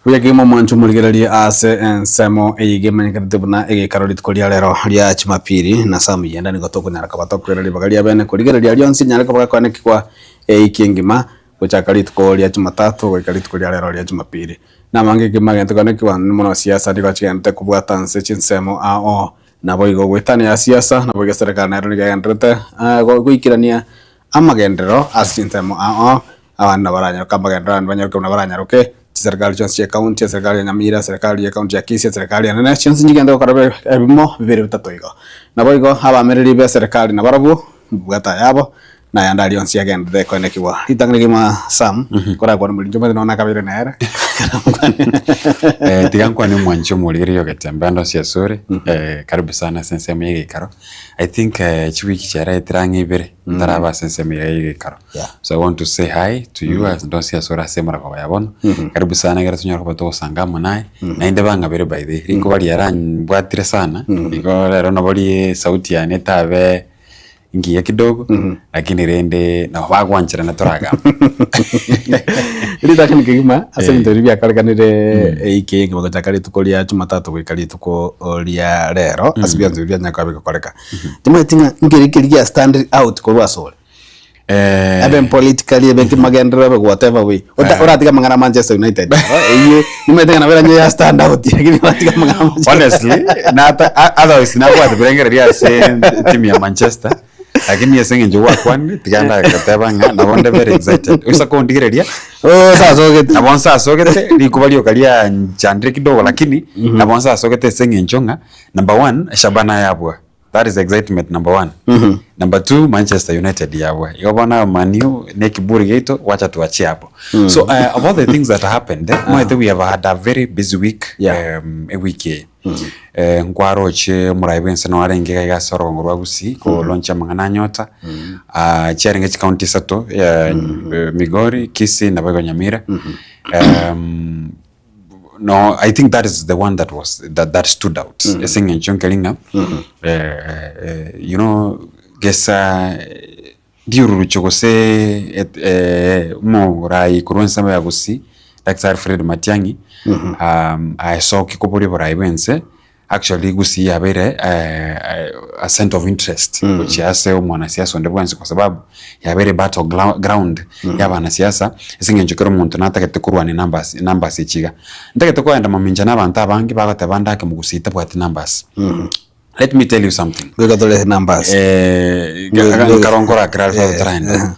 Buya kegima omwancho omorigererie ase ensemo eye iga emanyekanete buna egeikaro rituko ria rero ria Jumapili, na ase amayenda nigo tokonyara koba tokoira ribaga ria bene korigereria rionsi rinyare koba gakoanekigwa eiki engima gochaka rituko ria Jumatatu goika rituko ria rero ria Jumapili. Namange ekegima egento koanekigwa mono siasa nigo chigenderete kobwata nse chinsemo ao naboigo goetania siasa naboigo eserekari nero nigo egendererete goikerania amagenderero ase chinsemo ao Abande nabaranyaroke amagenderero abande banyaroke buna baranyaroke, chiserikari chionsi chia ecounty, eserikari ya Nyamira, eserikari ya ecounty ya Kisii, eserikari enene, chionsi nchigende gokora bi ebimo bibere bitato igo. Naboigo abaamereri be eserikari nabarabwo, mbabwate ayabo, na ayande aria onsi agenderete koenekigwa. Ritang'ani rigima Sam, korakwane morinche omanyete nonya nakabeire nere, Eh, tiga nkwane omwanchi omorigereria ogetembe ande onsi asore, eh, karibu sana ase ensemo ya egeikaro. I think eh, chiwiki chiaraetire ang'e ibere, ntaraba ase ensemo iga ya egeikaro. Yeah. So I want to say hi to you as ndonsi ase ore ase emorogoba ya bono. Karibu sana ekero tonyare koba togosanga amo naye. Naende bang'abere by the way, rikuba riarambwatire sana, igo rero nabo rie sauti yane etabe ngiya kidogo, lakini rende nabo bagwancherana toragamba. Ritang'ani kegima ase ebinto biria biakorekanire eiki eye ekero gochaka rituko ria jumatatu goika rituko ria rero ase bionsi biria bianyare koba bigokoreka. Timanyeti ng'a nkeri keri gia stand out korwa asore? Ebe politically ebe kimagenderero ebe whatever way. Ota oratiga amang'ana a Manchester United aro eywo nimanyete ng'a nabo eranywe ya stand out lakini oratiga amang'ana a Manchester. Honestly, nata a- otherwise nabwate birengererio ase timu ya Manchester, lakini ase eng'encho gwakwanire tiga ndagoteba ng'a nabo nde very excited. Oisa kondigereria, Oh sasogete. nabo nsasogete rikuba rioka rianchandire kidogo lakini nabo nsasogete ase eng'encho ng'a number one, Shabana yabua. That is excitement number one. Number two, Manchester United yabua. Igo bono Man U ne ekiburi giaito wacha tuachie hapo. So uh, of all the things that happened, eh, omanyete we have had a very busy week Yeah. um, ewiki eye. Eh, nkwaroche omorai bwense noo arenge iga iga ase orogongo rwa Gusii kolaunch amang'ana a Nyota. Ah, chiarenge chicounty isato, eh, Migori, Kisii naboigo Nyamira. Um, No, I think that is the one that was that, that stood out ase eng'encho nkeri ng'a eh, eh, you know gesa eh, riururucho gose et- eh, omorai korwa ensemo ya Gusii Daktari Fred Matiang'i um, aesokia koboria oborai bwa ense Actually Gusii yabeire a center of interest gochia ase omwanasiasa onde bwensi kwa sababu yabeire battle ground ya abanasiasa ase eng'encho kera omonto natagete korwania numbers numbers echi iga. Ntagete kogenda mamincha na abanto abange bagoteba ande ake Mogusii tabwati numbers. Let me tell you something. Goika tore numbers. Nkaro nkora clarify totaraenda.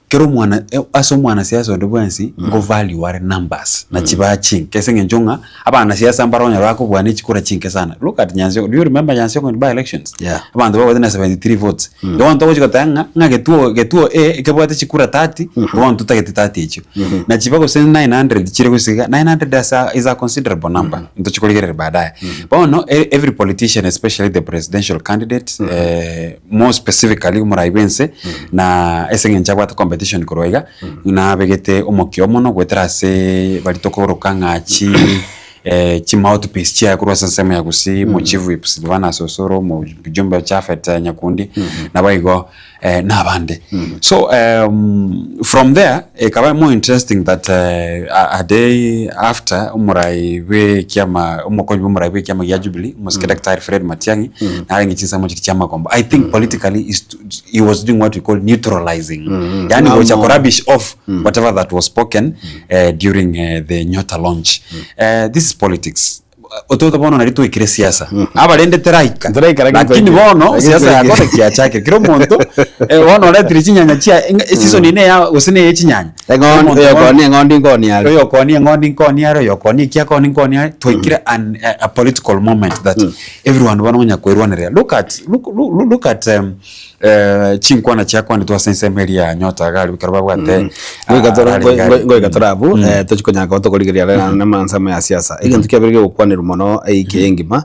Kera omwana ase omwanasiasa onde bwensi ngo value are numbers na chibaa chinke ase eng'encho ng'a abanasiasa mbare onye bakobua ne chikura chinke sana. Look at Nyansiongo, do you remember Nyansiongo in by elections? Yeah. Abanto babwate na 73 votes. Igo bono togochi goteba ng'a ng'a getuo getuo A ekebwate chikura 30, bono totagete 30 echio. Na chiba gose 900 chire gose iga, 900 is a is a considerable number, ntochi korigereria baadaye. Bono e every politician especially the presidential candidate more specifically omorai bwense na ase eng'encho abwate competition korwa iga, nabegete omokio mono goetera ase baria tokoroka ng'a chi chi mouthpiece chiaye korwa ase ensemo ya Gusii, mochief whip Silvanus Osoro, omojumbe Japhet Nyakundi, naboigo na abande. So from there ekaba more interesting that a day after omorai bwe ekiama omokonyi bwa omorai bwe ekiama gia Jubilee omosike Daktari Fred Matiang'i narenge chinsemo chiria chia amakombo. I think politically is to he was doing what we call neutralizing yaani gocha ko rubbish off whatever that was spoken during the Nyota launch. This is politics. Ototo bono nari twaikire siasa abarende teraika Teraika, lakini lakini twaikire. bono Lakini siasa twaikire. yakona kiachakire kera omonto eh, bono oretire chinyanya chia eng'a esisoni ene ya gose neye chinyanya Eng'ondi Omonto bono- oyokonia eng'ondi nkonia are. oyokonia eng'ondi nkonia are oyokonia eki akonia nkonia are twaikire an a, a political moment that everyone bono onya kwerwanereria look at look, look, look at um, eh, chinkwana chiakwanetwe ase ensemo eria ya Nyota iga aria ekero babwate Ngoika tore ah, ngoi- gari. ngoi- ngoika tore abwo eh, tochi konyara koba tokorigereria rero naende amasemo ya siasa. Egento kiabere gegokwanerwa mono eiki eye engima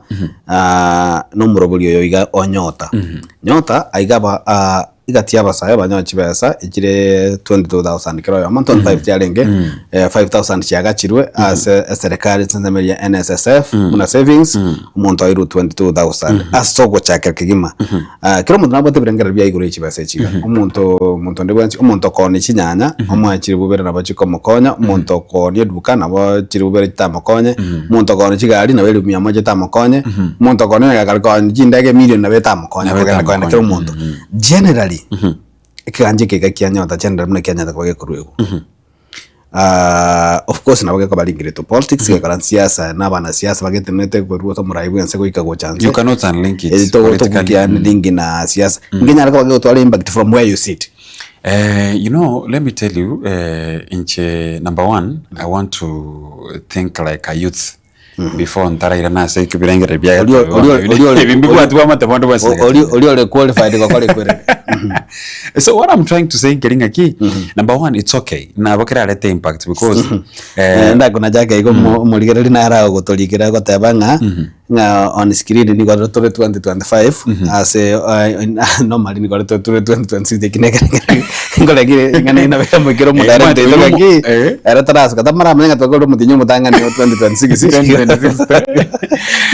ah, nomorobori oyo iga o Nyota. Nyota aiga aba ah. Egati y'abasae banyoe chibesa echire 22,000 kera oyomo, 25 chiarenge, 5,000 chiagachirwe ase eserekari ase ensemo eria ya NSSF buna savings, omonto airwe 22,000 ase ogochakera kegima. Ah, kera omonto nabwate ebirengererio bia igoro ye chibesa echi iga. Omonto omonto onde bwensi, omonto okoonia chinyanya, omoe chiri bubere nabo chikomokonya, omonto okoonia eduka nabo chiri bubere chitamokonye, omonto okoonia chigari nabo elifu mia moja etamokonye, omonto okoonia onye gakare koonia chindege emilion nabo etamokonye Nabo kogenda kogenda kera etamokonye. omonto. Generally, ekegancha eke iga kia nyota generally buna kianyarete koba gekoruegwa. Of course nabo gekoba linked to politics, gekora siasa na abanasiasa bagetenenete korwa ase omorai bwense goika gocha nse. You cannot unlink it Eh, togo- politically. togokia link na siasa. Nkenyare koba gegotwara impact from where you sit. Eh, you know, let me tell you, eh, inche number one, I want to think like a youth before ntarairana ase ebirengererio bia Oria- oria- oria- oria- ebi mbibwati bwamate bonde bwensi Ori ori ore qualified gokora ekwerere. So what I'm trying to say nkeri ng'aki, number one, it's okay. Nabo kerarete impact because eh, Eh, ndakuna chake igo omo- omorigereri nare agotorikera agoteba ng'a ng'a on screen nigo tore 2025 ase eh, normally nigo tore 2026 eki nekere nkoregire ng'a nina moikere omodirect Eh, oito ng'aki eh. ere tarasuka tamaramanya ng'a twakore omotienyi omotang'ani o 2026 2026.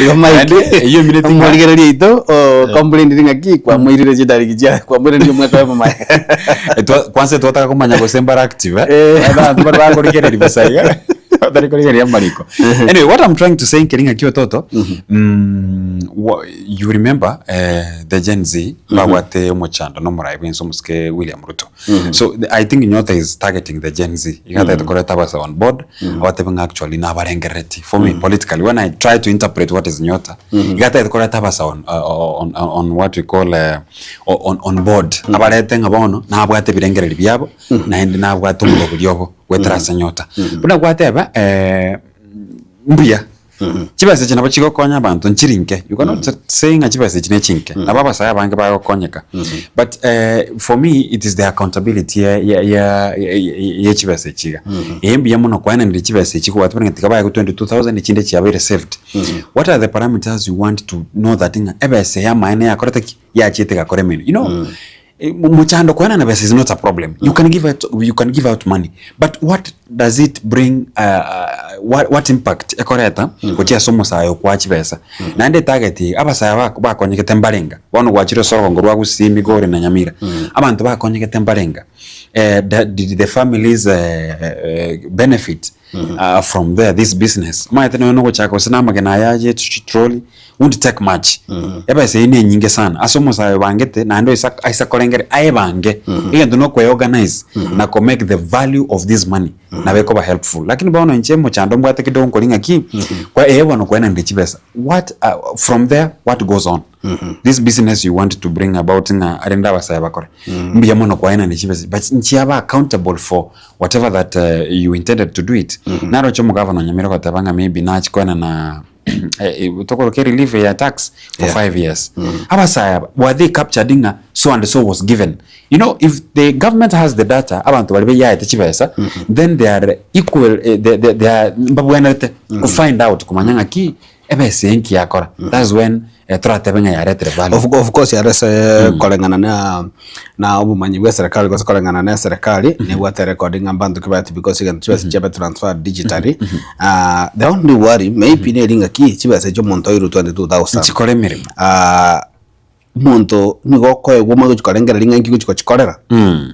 Igo Mike Naende, eyio emineti ng'a- omorigereria oito o complainire ng'aki kwamoirire chitariki chia kwamoirire omwaka oyomo magega. Kwanza twataka komanya gose mbare active eh? Eh. Abanto bare bakorigereria bosa iga batari korigereria amariko. Anyway, what I'm trying to say nkeri ng'aki ototo, you remember eh, the Gen Z babwate omochando na omorai bwense omosike William Ruto. So the, I think Nyota is targeting the Gen Z. Igatagete koreta abase on board, abatebe ng'a actually nabarengerereti. For me, politically, when I try to interpret what is Nyota, igatagete koreta abase on, on, on what we call uh, on, on board. Abarete ng'a bono nabwate ebirengereri biabo, naende nabwate omorobori obo goetera ase Nyota. Buna gwateba eh, mbuya Chibesa echi nabo chigokonya abanto nchiri nke, you cannot say ng'a chibesa echi ne chinke, nabo abasae abange bagokonyeka. But for me it is the accountability ya ya ya ya chibesa echi iga. Ee mbuya mono koenanera chibesa echi kobwatwa ng'a tiga baegwe 22,000 echinde chiabeire saved. What are the parameters you want to know that ng'a ebesa eye amaene yakorete ki? Yachiete egakora emeremo. You know, Mochando koenana besa is not a problem. You can give out, you can give out money. But what does it bring uh, what, what impact ekoreta gochia ase omosae okoa chibesa. Naende target eye abasae bak- bakonyegete mbarenga. Bono gwachire ase orogongo rwa Gusii, Migori na Nyamira. Abanto bakonyegete mbarenga. Eh, the, did the families eh, eh, benefit uh, from there this business? Omanyete nonya nogochaka gose na amagena aya aye chitroli won't take much ebesa eyio nenyinge sana ase omosae obangete naende oisa aisa korengera aebange egento na okoeorganize na ko make the value of this money nabo ekoba helpful lakini bono inche mochando mbwate kidogo nkori ng'aki kwa eh bono kwenanire chibesa what from there what goes on this business you want to bring about ng'a rende abasae bakore mbuya mono kwaenanire chibesa but nchiaba accountable for whatever that you intended to do it naroche omogavana o Nyamira ogoteba ng'a maybe nachi koenana tokoroka erelief ya tax for Yeah. 5 years abasae aba were they captured ng'a so and so was given you know if the government has the data abanto baria bayaete chibesa then they are equal eh, they, they, they are mbabwenerete ko find out komanya ng'aki ebesa eye nki yakora that's when eh, toratebe ng'a yaretire value Of, of course arese koreng'ana na na obomanyi bwa eserekari gose koreng'ana na eserekari nebwate record ng'a mbanto ki baeti because egento chibesa chiabe transferred digitally Ah, the only worry maybe neri ng'aki chibesa echio omonto oirwe 22,000 Nchikore emeremo. Ah, omonto nigo okoegwa omanye gochi korengereria ng'a inki gochi gochikorera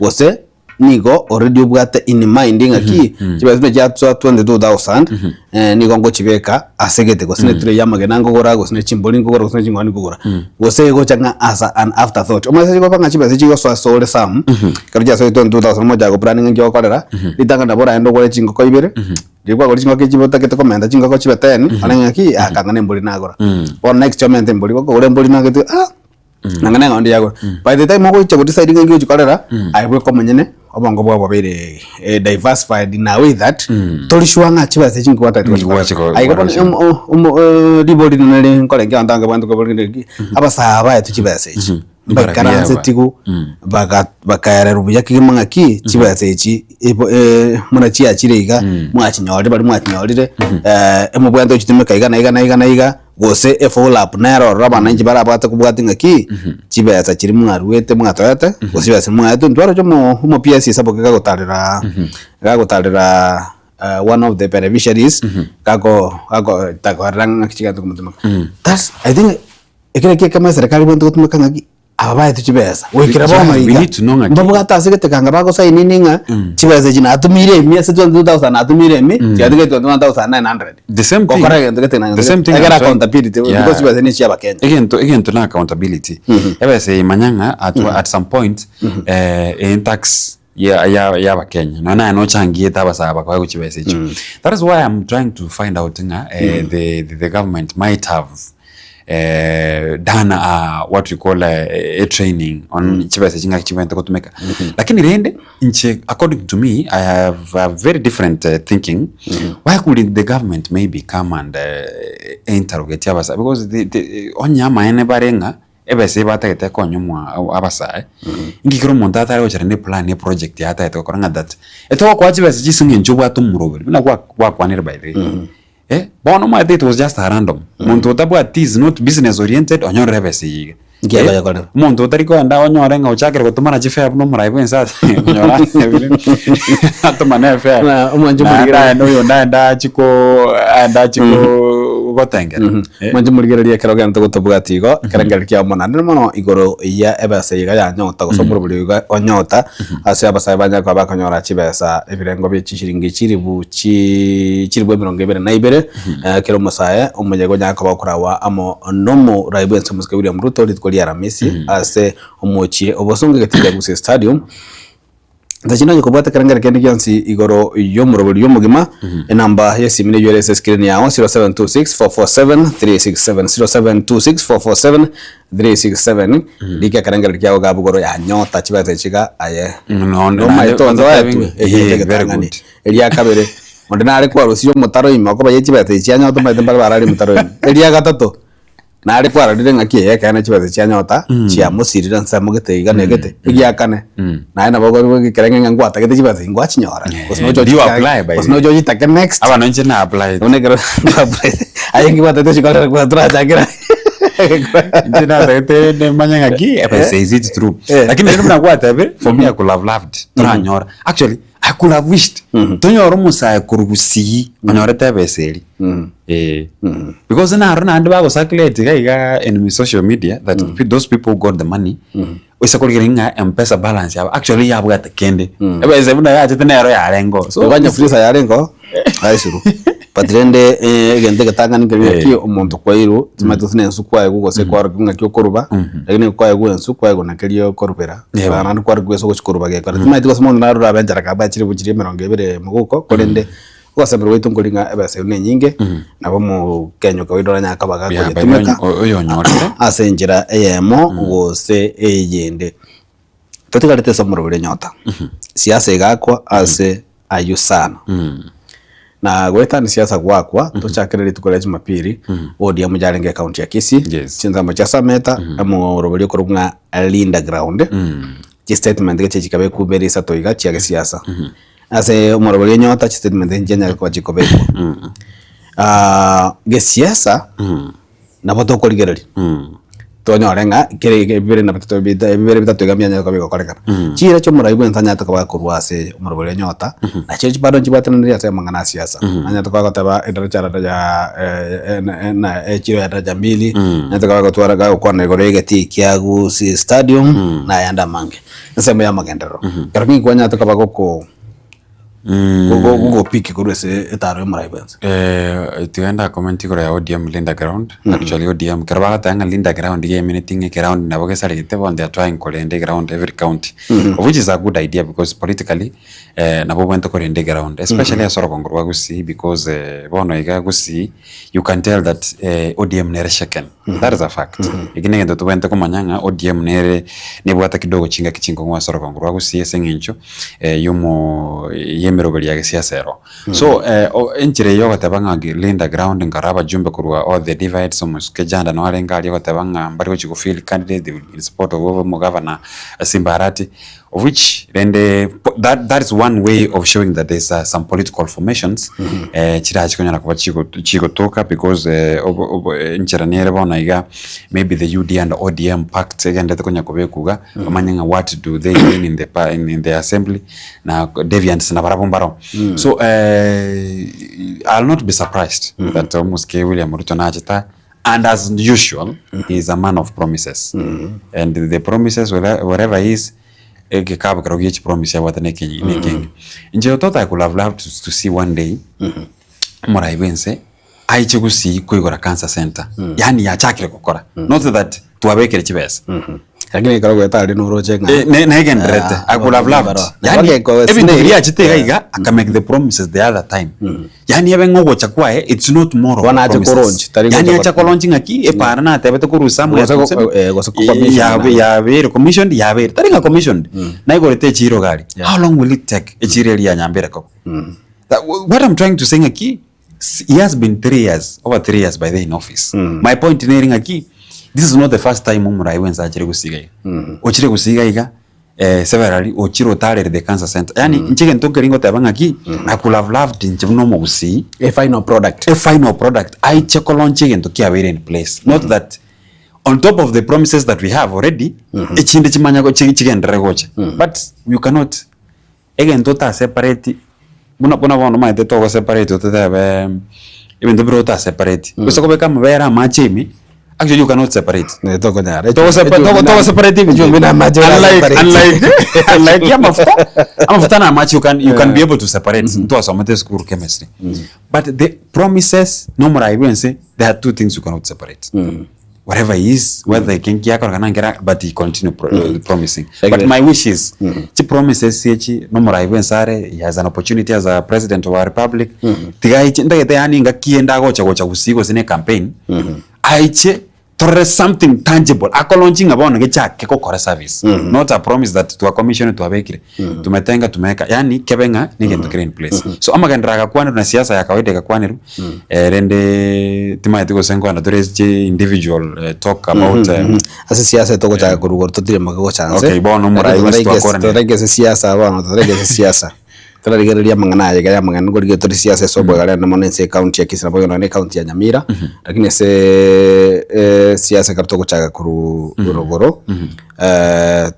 gose nigo already obwate in mind ng'aki chibesa buna chiasoa 22,000 eh, nigo ngochibeka ase egete gose ne tray ya amagena nkogora gose ne chimbori nkogora gose ne ching'ondi nkogora gose egocha ng'a as an afterthought omanyete chigoba ng'a chibesa chigosoa ase ore some ekero chiasoire 22,000 omochaka goplan ng'a inki ogokorera ritang'ani nabo oraende ogore chingoko ibere riria kwagorire chingoko echi otagete komenta chingoko chibe ten orenge ng'aki aka ng'a nembori nagora bono next omente embori gokogora embori nagete ah. Nanga na eng'ondi yagora. By the time ogocha go decide ng'a inki ogochikorera, aye bweka omonyene obongo bwao bwabeire eh, diversified in a way that tori sure ng'a chibesa echi nki gwatagete Nki gochikora. gwachikora- Aye igo bono gochikora. omo- omo- eh, ribori rinene riri nkorenge abanto abange bwanto koborire ki, abasae abaetwe chibesa echi, mbaikaranse Mbarabwo. baga bakaererwa buya kegima ng'aki chibesa echi ebo eh, buna chiachire iga, mwachinyorire baria mwachinyorire, emobwate ochitumeka iga na iga na iga na iga. Gose e follow up nere ororo abananchi barabwate kobwati ng'aki, chibesa chiria mwaruete mwatoete, gose chibesa chiria mwaetwe, ntwaroche omo omo PS esaboke gagotarera gagotarera one of the beneficiaries, gako gako takorera ng'aki chigento komotumeka. That's I think ekero ekio ekemo eserekari ebwenerete gotumeka ng'aki. Aba baetwe chibesa goikera bono We iga need to know ng'aki. mbabwate ase gete kanga bagosainini ng'a chibesa echi natumiire emi ase 22,000 natumiire emi chiatigaire 21,900 The same thing. gokora egento gete na The same thing egere I'm trying- accountability Yeah. because chibesa ne chia abakenya Egento egento na accountability. Ebesa eye manya ng'a at, at some point eh, in tax ya ya ya abakenya nonya naye nochangiete abasae bakoe gochia chibesa echio. That is why I'm trying to find out ng'a eh, the, the, the government might have eh, done a, what we call a, a training on chibesa ching'aki chibwenerete gotumeka. Lakini rende inche according to me I have a very different uh, thinking. Why could the government maybe come and uh, interrogate abasae because the, the, onye amaene bare ng'a ebesa eye batagete ekonya omwa abasae, inki kera omonto atare gochera ne plan ne project yaye atagete gokora ng'a that etogokoa chibesa chise eng'encho obwate omoroberi buna gwa gwakwanire by the way. Eh, bono omanyete it was just a random, monto otabwati is not business oriented onyorire ebesa eye iga. Nki Eh, akoyekorera? omonto otari koenda onyore ng'a ochakire gotomana chifare buna omorai bwa ense ase onyore atomane efare. Na, omwancho Naende omorigereria. aende oyonde aende achie ko aende achie ko gotengera. Eh. Mwanche morigererie ekero gento gotobwati igo, ekerengererio kiao mono naende mono igoro ya ebesa iga ya nyota gose omorobori iga o nyota, ase abasae banyare koba bakonyora chibesa ebirengo bie chishiringi chilifu chi chilifu emerongo ebere na ibere, kera omosae omoyega onyare koba okorawa amo nomorai bwense omosike William Ruto rituko ria Aramisi ase omochie o Bosongo egetii kia Gusii Stadium. Tachina onye kobwate ekerengerio kende gionsi igoro y'omorobori omogima, enamba y'esimi neywo ere ase escreen yao 0726447367, 0726447367, rika ekerengerio kiago gabu igoro ya nyota chibesa echi iga aye No, nomaete naende onde oetwe Eh, ekio very egetang'ani. good. Eria kabere, onde nare kwarusirie omotaro ime okoba ye chibesa echi chia nyota omanyete mbare barari omotaro ime. Eria gatato, Nare kwarorire ng'aki eye ekeene chibesa chia nyota chiamosirire ensemo gete iga na egete, egia kane, naye nabo okoriwa ekerenge ng'a ngwatagete chibesa echi ngwachinyora, gose noche Do you ochitake apply by gose the way? noche ochitake next. Abana inche na apply. Bono ekero kwa-apply aye nki gwatagete ochikorere kwa torachakera Inche natagete nimanye ng'aki ebesa is it true. Eh. Lakini rende buna gwatebire, for me I could have loved toranyora. Actually, I could have wished tonyore omosae korwa Gusii onyorete ebesa eria. Eh. Because naro naende bago circulate iga iga in social media that those people who got the money oise korigereria ng'a mpesa balance yabo actually yabwate kende. Ebesa buna yachete nero yarenge So Okanya freezer yarengeo aisuru but rende egento egetang'ani nkeri ng'aki omonto kwairwe timanyeti gose na ensu kwaegwa gose kwarokigwa ng'aki okoruba lakini kwaegwa ensu kwaegwa na keria okorubera naende kwarokigwa ase ogochi koruba gekora timanyeti gose mono narure abe enchara kabwa chiribu chiria emerongo ebere moguko korende ogosemerwa gwaito nkori ng'a ebesa eywo nenyinge nabo omokenyo kawaida oranyare koba Yeah, by the way, gakoyetumeka oyonyorete. ase enchera eyemo gose eyende. Totigarete ase omorobori enyota, siasa egakwa ase ayio sana. Na goetania siasa gwakwa, tochakere rituko ria Jumapili, ODM yarenge ecounty ya Kisii, Yes. chinsemo chia Sameta, omorobori okorokwa ng'a Linda Ground, chistatement geche chikabekwa ibere isato iga chia gesiasa. Ase omorobori enyota chistatement nchianyare koba chikobekwa. Gesiasa, nabo tokorigereria tonyore ng'a kere ebibere na bitato bita ebibere bitato iga mbianyare koba bigokorekana. Chiira chia omorai bwensi anyarete koba akorwa ase omorobori enyota, nachio bado nchibwatananirie ase amang'ana a siasa. Anyarete koba agoteba edaraja ya na echiro ya daraja mbili, anyarete koba agotwara gagokwana igoro ya egetii kia Gusii stadium, na ayande amange. Ensemo ya amagenderero, ekero ki kwanyarete koba goko gogopiki korwa ase etaro ya omorai bwensi. Tiga nda comment igoro ya ODM Linda Ground. Actually ODM ekero bagoteba ng'a Linda Ground iga emineti ng'a ekeround nabo gesaregete bono they are trying korenda eground every county. Of which is a good idea because politically nabo obwenerete korenda eground especially ase orogongo rwa Gusii because bono iga Gusii you can tell that ODM nere shaken. That is a fact. Eki negento tobwenerete komanya ng'a ODM nere nebwate kidogo chingaki chinkong'u ase orogongo rwa Gusii ase eng'encho yomo yemeroberi ya gesiasa ero. So enchera eye ogoteba ng'a linda ground nkarora abajumbe korwa all the divides omosuke Janda noo arenge aria ogoteba ng'a mbari gochi go field candidate they will be in support of omogavana Simba Arati. Of which rende po that that is one way of showing that there's some political formations chirache konyara koba chigo chigotoka because obo obo enchera nere bono iga maybe the UDA and ODM pact egenderete konya kobekwa iga bamanye ng'a what do they gain in the pa in the assembly na deviants nabarabwo mbaroo. So I'll not be surprised that omosike William Ruto nachete aa And as usual he is a man of promises and the promises where wherever he is egekabu kero gie chipromise abwate na ekenyi na ekenge. Inche thought I could have loved to, to see one day omorai bwa ense aiche gusii koigora cancer center yaani yachakire gokora not that twabekire chibesa. Lakini ekero goeta aria noroche ng'a Eh, ne- negendererete Ah, I could have loved barua. Yaani, Bageko- ebinto biria achete iga Yeah. iga aka make the promises the other time Yaani ebe ng'a ogocha kwaye it's not more of Bono ache promises. kolaunch, tari Yaani gocha acha kolaunch ng'aki epara natebete korwa somewhere Gose go- tuseme, eh, gose ko-commission yabe- naende. yabeire commissioned yabeire tari ng'a commissioned naigorete echiro iga aria Yeah. how long will it take echiro eria ya Nyambere koba That- what I'm trying to say ng'aki he has been 3 years over 3 years by the in office my point neri ng'aki this is not the first time omorai bwense achire gosiga iga ochire gosiga iga severally ochire otarere the cancer center yaani inche egento nkeri ngoteba ng'aki I could have loved inche buna omogusii A final product. a final product aiche kolaunch egento kiabeire in place not that on top of the promises that we have already echinde chimanya go- chi- chigenderere gocha but you cannot egento ota separate buna buna bono omanyete togo separate totebe ebinto bire ota separate gose kobeka amabere amache ime actually you cannot separate Ne tokonyara. Togo sepa- togo- togo separate ebinto. Echumbi na amache ora Unlike- separate. unlike- unlike amafuta amafuta na amache you can, you can be able to separate ntwasomete school chemistry but the promises nomorai bwense there are two things you cannot separate whatever he is whether he can kiakora kana nkera but he continue pro promising Like but the- my wish is chi promises echi nomorai bwense are he has an opportunity as a president of our republic tiga aiche ndagete yaani ngaki ende agocha gocha gusii gose ne campaign aiche torore something tangible akolaunch ng'a bono gechake gokora service not a promise that twa commission twabekire tumetenga tumeweka yaani kebe ng'a negento kere in place so amagenderero agakwanerwa na siasa ya kawaida egakwanerwa rende timanyeti gose nkoenda tore chi individual talk about Ase siasa togochaka korwa igoro totire moke gocha nse. Okay, bono omorai bwensi twakoranire. Totaraika ase siasa bono totaraika ase siasa. Torarigereria amang'ana aye iga ya amang'ana nkorigereria tore siasa ase oboegare ande mono ense ecounty ya Kisii nabo igo nonye ecounty ya Nyamira, lakini ase siasa ekero togochaka korwa rogoro,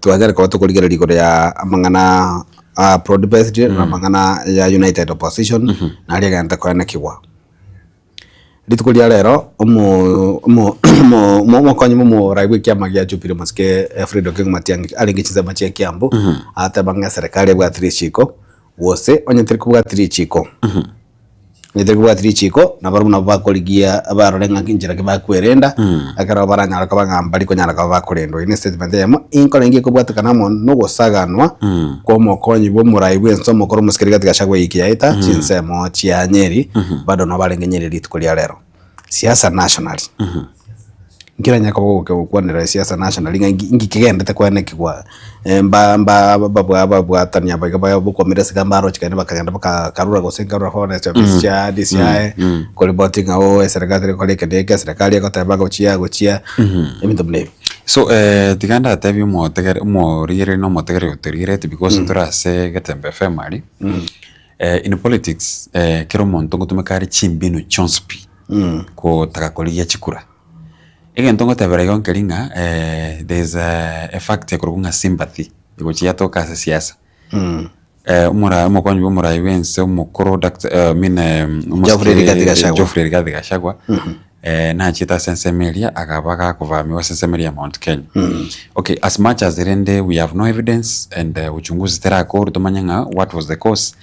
twanyare koba tokorigereria igoro ya amang'ana a broad based na amang'ana ya united opposition, naria egento koenekigwa. Rituko ria rero omo omo omo omokonyi bwa omorai bwa ekiama gia Jubilee Mosike Fred Okengo Matiang'i arenge chinsemo chia Kiambu, agateba ng'a eserekari ebwate richiko gose onye teri kobwati richiko, onye teri kobwati richiko nabarabwo nabo bakorigia barore ng'a enchera ki bakwerenda, ekero baranyare koba ng'a mbari konyara koba bakorendwa. Eyio ne statement eyemo, inkorenge ekobwatekana amo na ogosaganwa kwa omokonyi bwa omorai bwa ense omokoro omosike Rigathi Gachagua eyiki yaeta chinsemo chia Nyeri bado nabo barenge Nyeri rituko ria rero. Siasa nationally, nkiranya koba ogoke gokwanera siasa nationally ng'a inki inki kegenderete koenekigwa mba mba babwa babwatani aba iga bakwamire ase iga mbaroche kende bakagenda bakakarura gose nkarura forest office chia DCI koripoti ng'a ooh eserekari teri gokora eke na eke eserekari egoteba gochia gochia ebinto buna ebi. So tiga ndatebie omotegere omorigereria na omotegereri otorigereti because ntore ase Getembe FM aria, in politics kera omonto ngotumeka are chimbinu chionsi pi kotaka korigia chikura. Egento ngotebera igo nkeri ng'a there is a fact ekorokwa ng'a sympathy egochia yatoka ase siasa. Omora omokonyi bwa omorai bwa ense omokoro Doctor I mean Geoffrey Rigathi Gachagua. Geoffrey Rigathi Gachagua nachete ase ensemo eria akaba gakovamiwa ase ensemo eria ya Mount Kenya. Okay, as much as rende we have no evidence and uchunguzi terakorwa tomanye ng'a what was the cause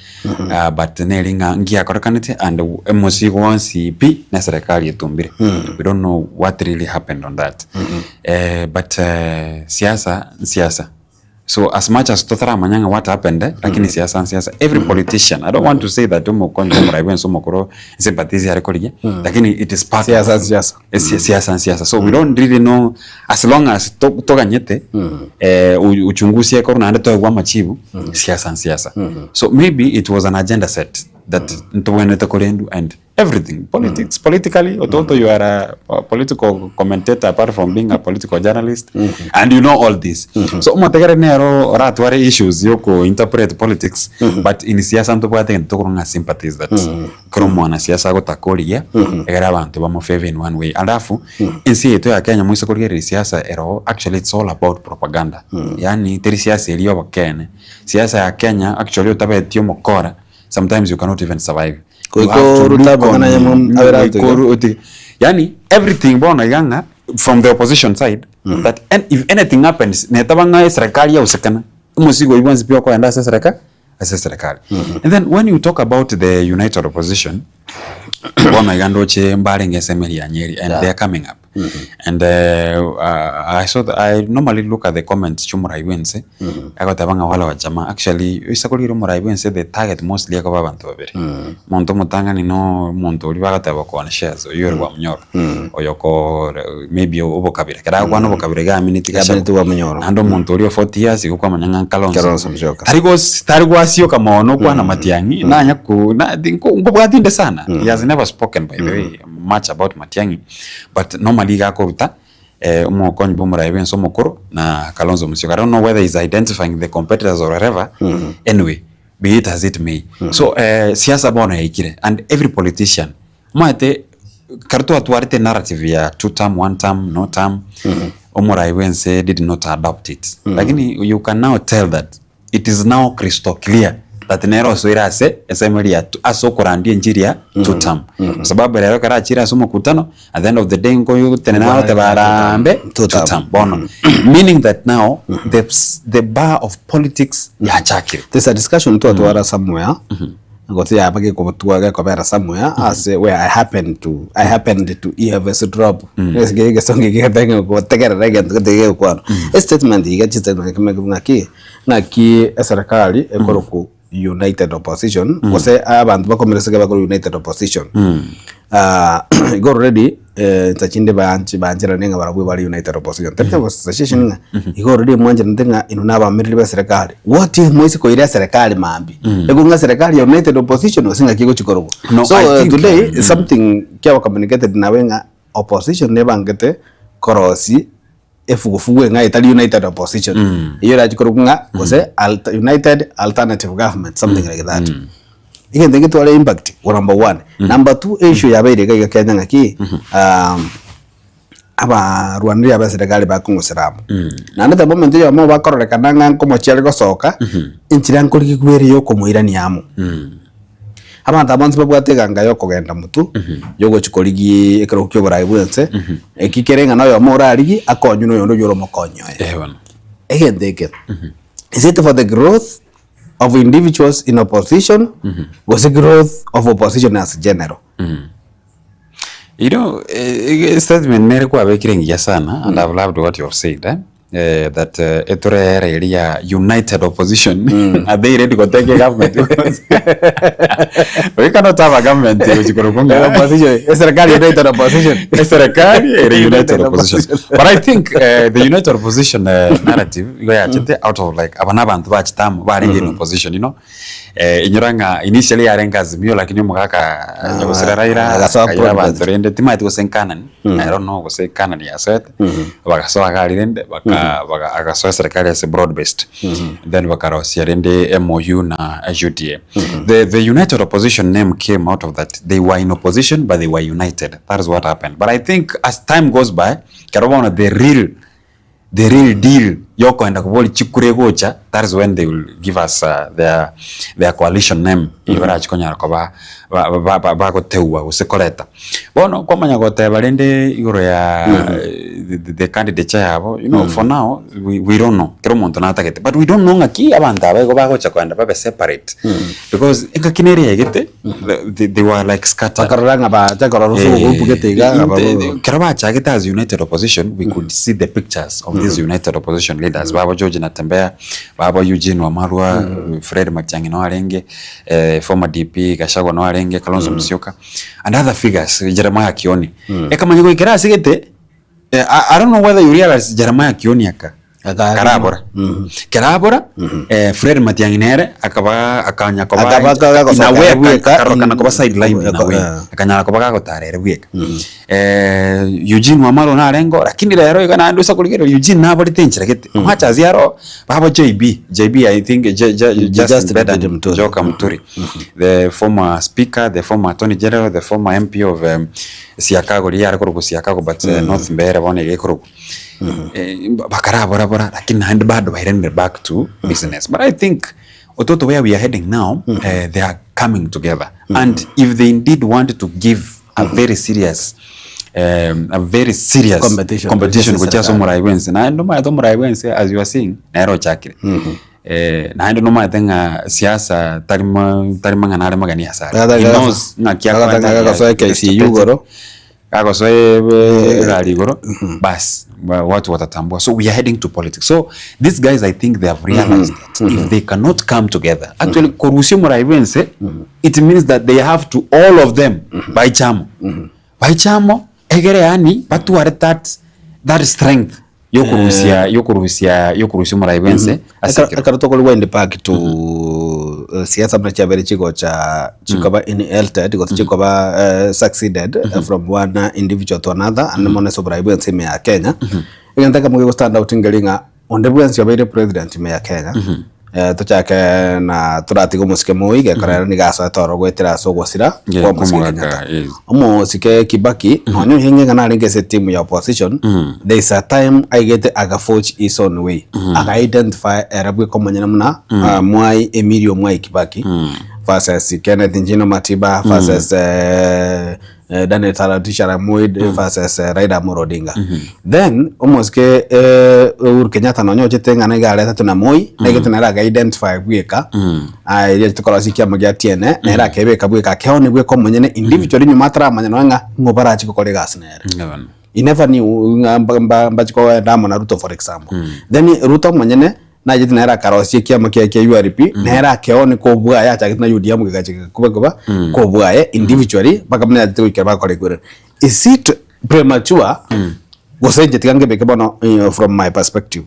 but neri ng'a ngiakorekanete and omosigo wonsi pi na eserekari etumbire. We don't know what really happened on that. But siasa nsiasa. So as much as totaramanya ng'a what happened lakini siasa nsiasa. Every politician, I don't want to say that omokonyi omorai bwensi omokoro sympathies are korigia, lakini it is part of Siasa nsiasa. Siasa nsiasa. So we don't really know as long as toganyete uchunguzi ekorwe naende toegwe amachibu, siasa nsiasa. So maybe it was an agenda set that ntobwenerete korendwa and. Everything politics politically ototo you are a, a political commentator apart from being a political journalist and you know all this so omotegere nero oratware issues yoko interpret politics but in siasa ntobwate egento tokorwa ng'a sympathies that ekero omwanasiasa agotaka origia egere abanto bamo favor in one way alafu ense yaito ya Kenya moise korigereria siasa ero actually it's all about propaganda yaani teri siasa eria yobokeene siasa ya Kenya actually otabeti omokora sometimes you cannot even survive You Goika have to orute look amang'ana on- ayamo abere goika atoiga. oru- otige. Yaani everything bono iga ng'a from the opposition side that an- if anything happens netaba ng'a eserekari yausekana omosigo oywo bwensi pi okoenda ase esereka ase eserekari. And then when you talk about the united opposition bono iga ndoche mbarenge ase emeri ya Nyeri and Yeah. they are coming up. And I saw the, I normally look at the comments ch'omorai bwense agoteba ng'a wale wajamaa actually oise korigereria omorai bwense the target mostly ekoba abanto babere omonto omotang'ani no omonto oria bagoteba okoona shares oywo ore bwamunyoro oyo okoo maybe obokabira ekero agokwana obokabira iga amineti Iga amineti bwamunyoro. Naende omonto oria o 40 years igo kwamanya ng'a Kalonzo Kalonzo Musyoka. tari gos tari gwasioka mono okwana Matiang'i nanya ko na nkobwati inde sana he has never spoken by the way much about Matiang'i but normally iga akoruta omokonyi bwa omorai bwense omokoro na Kalonzo Musyoka. I don't know whether he's identifying the competitors or whatever anyway be it as it may. So siasa bono yaikire and every politician omanyete ekero twatwarete narrative ya two term, one term, no term omorai bwense did not adopt it lakini you can now tell that It is now crystal clear that nere osoire ase esemeri ya ase okorandia enchiri ya two term. Kwa sababu rero ekero achire ase omokutano at the end of the day nkoyotenena agoteba arambe Two two term. term. Bono meaning that now the the bar of politics yachakire. There's a discussion twatwara somewhere gose yaba gekobotwa gekobera somewhere ase where I happened to I happened to eavesdrop ase egesongo eke getang'e gotegerera egento gete gegokwanwa. Estatement iga chistatement ng'aki ng'aki eserekari ekorokwa united opposition gose abanto bakomeresege bakorwa united opposition igo already insa chinde baanchi baancherane ng'a barabwo bare united opposition tari association ng'a igo already mwancheranete ng'a inwe na abamereri ba eserekari what if moise koira eserekari mambia ego ng'a eserekari ya united opposition gose ng'aki egochi korokwa No, so I think, today something kiaba communicated nawe ng'a opposition nebangete korosia efugufugu eng'a etari united opposition eyio erachi korokwa ng'a gose alter united alternative government something like that. Egento eke getware impact number one. Number two issue yabeire iga iga Kenya ng'aki abarwaneri aba eserekari bakong'usera amo. Naende the moment oyomo bakororekana ng'a nkomochia are gosoka, enchera nkorigigwa ere ya okomoirania amo. Abanto aba bonsi babwate eganga y'okogenda motwe, y'ogochia korigia ekerogo ki'oboraai bw'ense, eki kere ng'a noyomo orarigie akonywe na oyonde oyio ore omokonyi oye. Eh bono. Egento eke, is it for the growth of individuals in opposition gose growth of opposition as general? You know, eh, statement nere kwabekire engiya sana and I've loved what you have said eh? Eh, that eh, etorere eria united opposition are they ready gotake government we cannot have a government gochikoro Eh, opposition, eserikali united opposition. eserikali ere united opposition but i think eh, the united opposition eh, narrative igo yachete out of like aba nabanto bachete amo barenge in opposition you know Eh, inyora ng'a initially yarenge Azimio lakini omogaka nyagosira Raila agasoa akaira broad abanto rende timaeti gose Canaan I don't know gose Canaan yasoete bagasoa iga aria rende baka baka agasoa eserekari ase broad based then bakarosia rende MOU na UDA the the united opposition name came out of that they were in opposition but they were united that is what happened but I think as time goes by ekero bono the real the real deal yokoenda koboria chikura egocha that is when they will give us their their coalition name eywo barachi konyara koba ba ba ba bagoteua gose koreta. Bono kwamanya goteba rende igoro ya the the candidature yabo you know for now we we don't know kera omonto natagete but we don't know ng'aki abanto aba igo bagocha koenda babe separate because engaki nere yaigete they they were like scattered. Bakarora ng'a bacha korora ase obogupu gete iga ng'a babe. Ekero bachagete as united opposition we could see the pictures of these united opposition leaders babo George Natembeya, babo Eugene Wamalwa, Fred Matiang'i noo arenge, former DP Gachagua noo arenge, Kalonzo Musyoka and other figures, Jeremiah Kioni. Ekamanya goikera ase gete, I don't know whether you realize Jeremiah Kioni aka. Akarima. Karabora. Kerabora, Fred Matiang'i nere akaba akanya koba Akaba kagosoka in a way ere bweka, akarorokana koba sidelined in a eko- way. eh. Akanyara koba gagotara ere bweka. Eugene Wamalwa narenge oo, lakini rero iga naende ase okorigereria Eugene naborete enchera gete. Amache asia aro, babo JB, JB I think J- J- Justin Justin Bedan Bede Muturi. Njoka Muturi, the former speaker, the former attorney general, the former MP of Siakago riria yare korokwa Siakago but North Mbeere bono iga ekorokwa. Bakarabora bora lakini naende bado bairanire back to business. But I think ototo where we are heading now, they are coming together. And if they indeed want to give a very serious a very serious Competition. competition gochia ase Serikali. omorai bwensi naende omanyete omorai bwensi as you are seeing nere ochakire naende nomanyete ng'a siasa tari ma tari mang'ana are mageni ase are. Agataka He gaso- knows ng'aki agataka akoenda, gasoe he is KCU strategic. igoro. Gagosoa egari igoro bas watu watatambua so we are heading to politics so these guys i think they have realized that if they cannot come together actually korusia omorai bwense it means that they have to all of them baiche amo baiche amo egere yaani batware that that strength yokorusia yokorusia yokorusia omorai bwense ase Ekero ekero ekero tokori wind back to siasa buna chiabere chigocha chikoba inherited gose chikoba succeeded from one individual to another ande mono ase oborai bwense ime ya Kenya. Egento ekemo gego stand out nkeri ng'a onde bwensi obeire president ime ya Kenya tochake na toratiga omosike Moi gekora ere nigo asoete ororo goetera ase ogosira Yeah, kwa omosike kw'omogaka, Kenyatta. yes. Omosike Kibaki nonya oyo ng'a narenge ase etimu ya opposition there is a time aigete aga forge his own way aga identify ere bweka omonyene buna Mwai Emilio Mwai Kibaki versus Kenneth Njino Matiba versus Daniel Toroitich arap Moi versus Raila Amolo Odinga. Then omosike Uhuru Kenyatta nonya ochete ng'a nigo aretetwe na Moi naigete nere aga identify bweka eria achete korosia ekiama gia TNA nere akebeka bweka akeoni bweka omonyene individually nyuma ataramanya nonya ng'a ng'o barachi gokora egasi nere. He never knew ng'a mba mbachi kogenda amo na Ruto for example. Then Ruto omonyene Nachete nere akarosia ekiama kiaye kia URP, nere akeoni kobua yachagete na UDM gegacha gegakuba kuba kobua aye individually mpaka buna yachete goikera bakora ekwere. Is it premature gose inche tiga ngebeke bono from my perspective.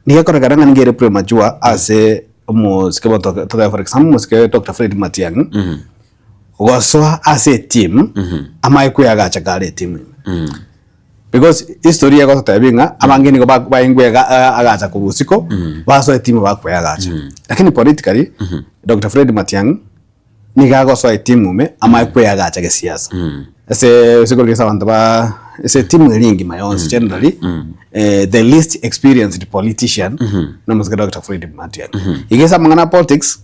Nigo ekorekana ng'a nigo ere premature ase omosike bono tobe for example omosike Doctor Fred Matiang'i gosoa ase eteam amaye kweagacha kare eteam ime. Because history egototebia ng'a abange nigo ba- baengwe iga agacha korwa osiko basoa etimu bakoeagacha. Lakini politically Doctor Fred Matiang'i nigo agosoa etimu ime amanye koeagacha gesiasa. Ase ase korwa ase abanto ba ase etimu eria engima yonsi generally the least experienced politician nomosike Doctor Fred Matiang'i. Iga ase amang'ana a politics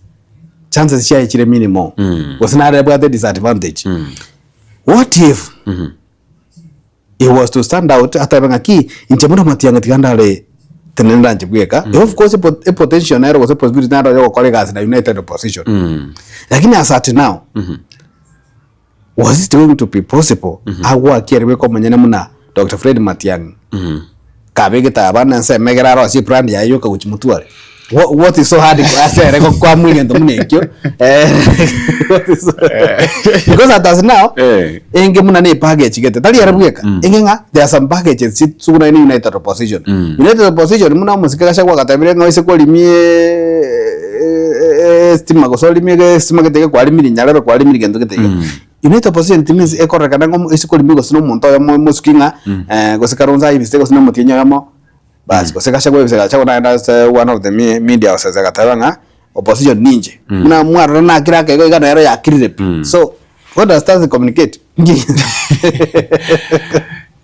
chances chiaye chire minimal gose nare abwate disadvantage. What if He was to stand out atebe ng'a ki inche buna Matiang'i tiga ndare tenenera inche bweka. Of course epo- epotential nero gose possibility nero ya gokora egasi na united opposition. Lakini as at now, was it going to be possible agwakie ere bweka omonyene buna Doctor Fred Matiang'i kabegete abana ensemo egere arosie ebrand yaye yoka gochia motware? What, what is so hard ase ere gokwamua egento buna ekio Eh, what is so- because at as now Eh. enge buna ne package gete tari ere bweka enge ng'a there are some packages chitsuguna ne united opposition united opposition buna omosike Gachagua agatebire ng'a oise korimia estima gose orimie estima gete iga kwarimiri nyarebe kwarimiri gento gete iga United opposition it means ekororekana ng'a oise korimia gose na omonto oyomo omosuki ng'a gose Kalonzo aibisete gose na omotienyi oyomo Basi gose Gachagua gose Gachagua naende ase one of the media houses agateba ng'a opposition ninche. Buna mwarora nakire akaigo iga nero yakirire pi. So what does that communicate?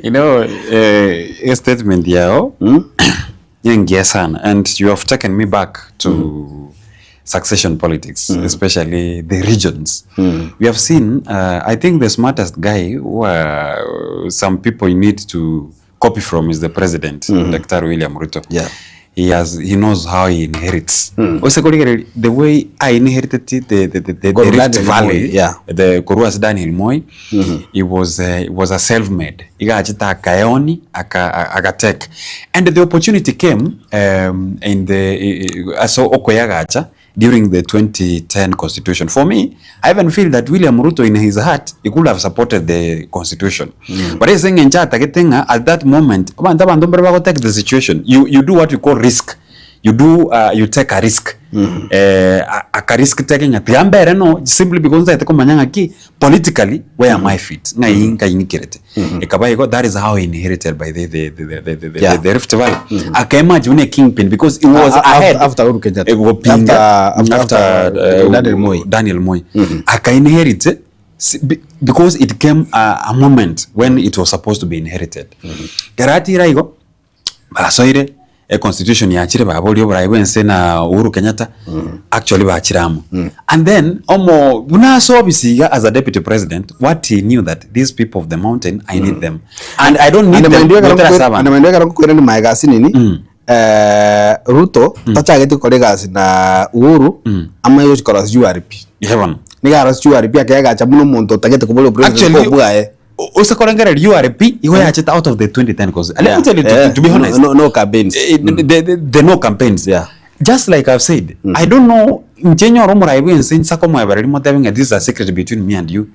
You know, eh, a statement yao nengiya sana and you have taken me back to succession politics especially the regions we have seen uh, i think the smartest guy who uh, some people need to copy from is the president Dr. William Ruto Yeah. he has he knows how he inherits Ose korigereria the way I inherited the the, the, the, the Korwa Rift Daniel Valley Moi, yeah. the korwa ase Daniel Moi he was uh, he was a self-made iga achete akaeoni aka agatake and the opportunity came um, in the ase okoyagacha. during the 2010 constitution. For me, I even feel that William Ruto in his heart, he could have supported the constitution. But ase eng'encho atagete ng'a at that moment, abanto abanto mbare bago take the situation, you, you do what we call risk. You do, uh, you take a risk. Eh, a- aka risk taking ng'a tiga mbere no, simply because ntagete komanya ng'aki, politically, where am I fit? Ng'ai nkai ng'ikerete. Ekaba igo, that is how he inherited by the, the, the, the, the, the, Yeah. the, the Rift Valley. Aka emerge buna a kingpin because he was ahead. After Uhuru Kenyatta. Eh, gopinga, After- after- after, Daniel Moi. Daniel Moi. Aka inherit because it came a moment when it was supposed to be inherited. Kero atira igo, basoire e constitution yachire baboria oborai bwense na Uhuru Kenyatta actually bachire amo. And then omo buna ase obisi iga as a deputy president what he knew that these people of the mountain I need them and I don't need And them mind you ekero goetera ase nkokwera- abanto. and mind you ekero nkokwera nyuma egasi nini eh, Ruto tachagete gokora egasi na Uhuru amanye gochi korosia URP. Heaven. Nigo arosia URP akeagacha buna omonto otagete koboria opresident Actually, obwaye. Ose korengereria URP igo yachete out of the 2010 cause let me tell you to, Yeah. to be honest No, no, no campaigns. eh, the no campaigns Yeah. just like I've said I don't know inche nyore omorai bwense nsa komoebereria motebe ng'a this is a secret between me and you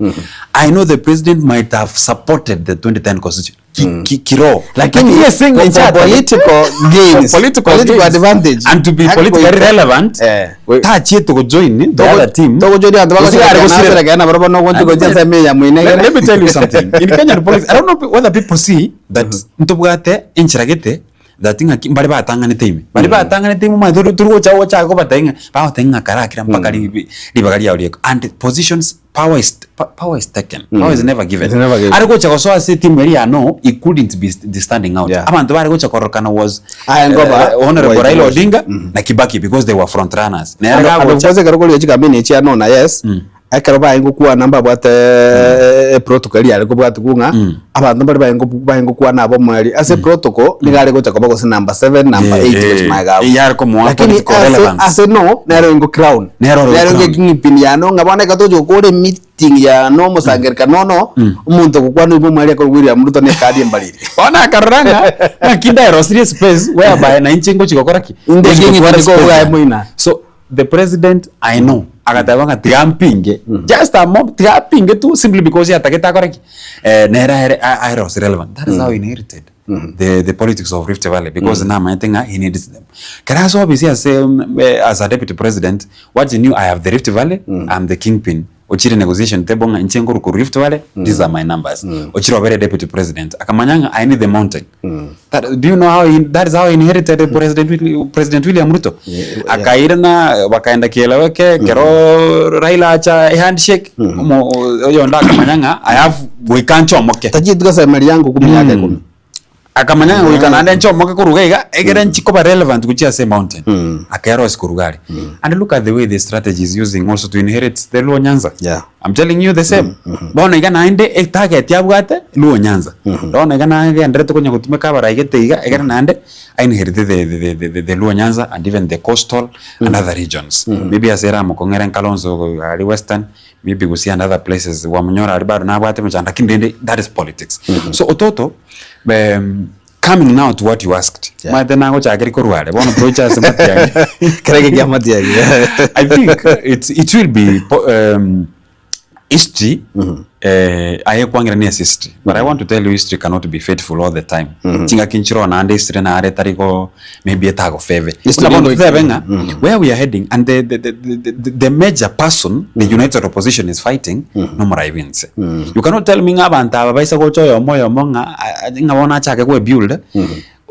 I know the president might have supported the 2010 constitution ki, ki, kiroho Lakini ase eng'encho for atagete- political gains, for political, political gains, advantage. and to be Haki politically goika- relevant Eh. tachiete gojoin the other team togojoin abanto Gose are gosirera. bagochia na barabwo nogonchi gochia ase emiya mwine Let, let me tell you something. In Kenyan politics, I don't know whether people see that ntobwate enchera gete that ng'aki mbare batang'anete ime. Bari batang'anete ime omanyete tori tori gocha gochaka kobatebia ng'a bagotebia ng'a karakira mpaka ribi ribaga riao riaikwa. And positions power is power is taken. Power is never given. It's never given. Are gocha gosoa ase etimu eria ya no, he couldn't be st- standing out. Yeah. Abanto bare gocha kororokana was Aye, ngoba, Honorable White Raila wash. Odinga na Kibaki because they were front runners. Nere And of gagocha course ekero korigia chikameni echi ano na yes ekero baye gokwana mbabwate eprotocol eria yare kobwatigwa ng'a abanto mbare baye baye gokwana abo omweri ase eprotocol nigo are gocha koba gose number seven number Yeah, eight yeah. gochia magega abwo. Eyare komoa Lakini political ase relevance. ase no nere oingo crown Nere ore nere crown. oingo kingpin yano ng'a bono ekero togochi gokora emeeting yano omosangererekano ono omonto ogokwana oibwe omweri akorwa William Ruto na ekadi embariri. Bono akarora ng'a ng'aki ndaerosirie space whereby na inche ngochi gokora ki? Inde Ngochi kingpin gotwara nigo space. obwaye moina. So the president I know agateba ng'a tiga mpinge just a moment tiga apinge tu simply because yatagete akore ki? Eh, nere aere aerose relevant. That is how he inherited the, the politics of Rift Valley because namanyete ng'a he needs them. Kera ase office ase as a deputy president what he knew I have the Rift Valley, I'm the kingpin. Ochire negotiation table ng'a inche nkorwa korwa Rift Valley, these are my numbers. Ochire obere deputy president akamanya ng'a I need the mountain. That, do you know how he, that is how he inherited President, President William Ruto? Yeah, yeah. Akairana bakaenda kieleweke kero Raila acha a handshake omo oyonde akamanya ng'a I have goika nchomoke. Tachieti gosemeri yango emiaka ikomi. Akamanya ng'a goika naende nchomoke korwa iga iga egere nchi koba relevant gochia ase emountain. Akera ase korwa iga aria. And look at the way the strategy is using also to inherit the Luo Nyanza. Yeah. I'm telling you the same. Bono iga naende etarget abwate Luo Nyanza. Bono iga nagenderete konya gotumeka abarai gete iga egere naende a inherit the, the, the, the, the, the Luo Nyanza and even the coastal and other regions. Maybe ase ere amokong'ere Kalonzo aria western, maybe Gusii and other places Wamunyoro aria bado nabwate emechando lakini rende that is politics. So ototo coming now to what you asked Yeah. omanyete nagochakeri korwa are bono toche ase matiang'i Kere eke kia matiang'i. I think it's, it will be history eh, aye kwang'ira ni ase history but I want to tell you history cannot be faithful all the time chingaki nchiroo naende history nare etari go maybe etagofeve History Buna bono nigo- totebe ng'a where we are heading and the, the, the, the, the, the major person the united opposition is fighting nomorai bwense you cannot tell me ng'a abanto aba baisa gocha oyomo oyomo ng'a a- a- ng'a bono achake kwebuild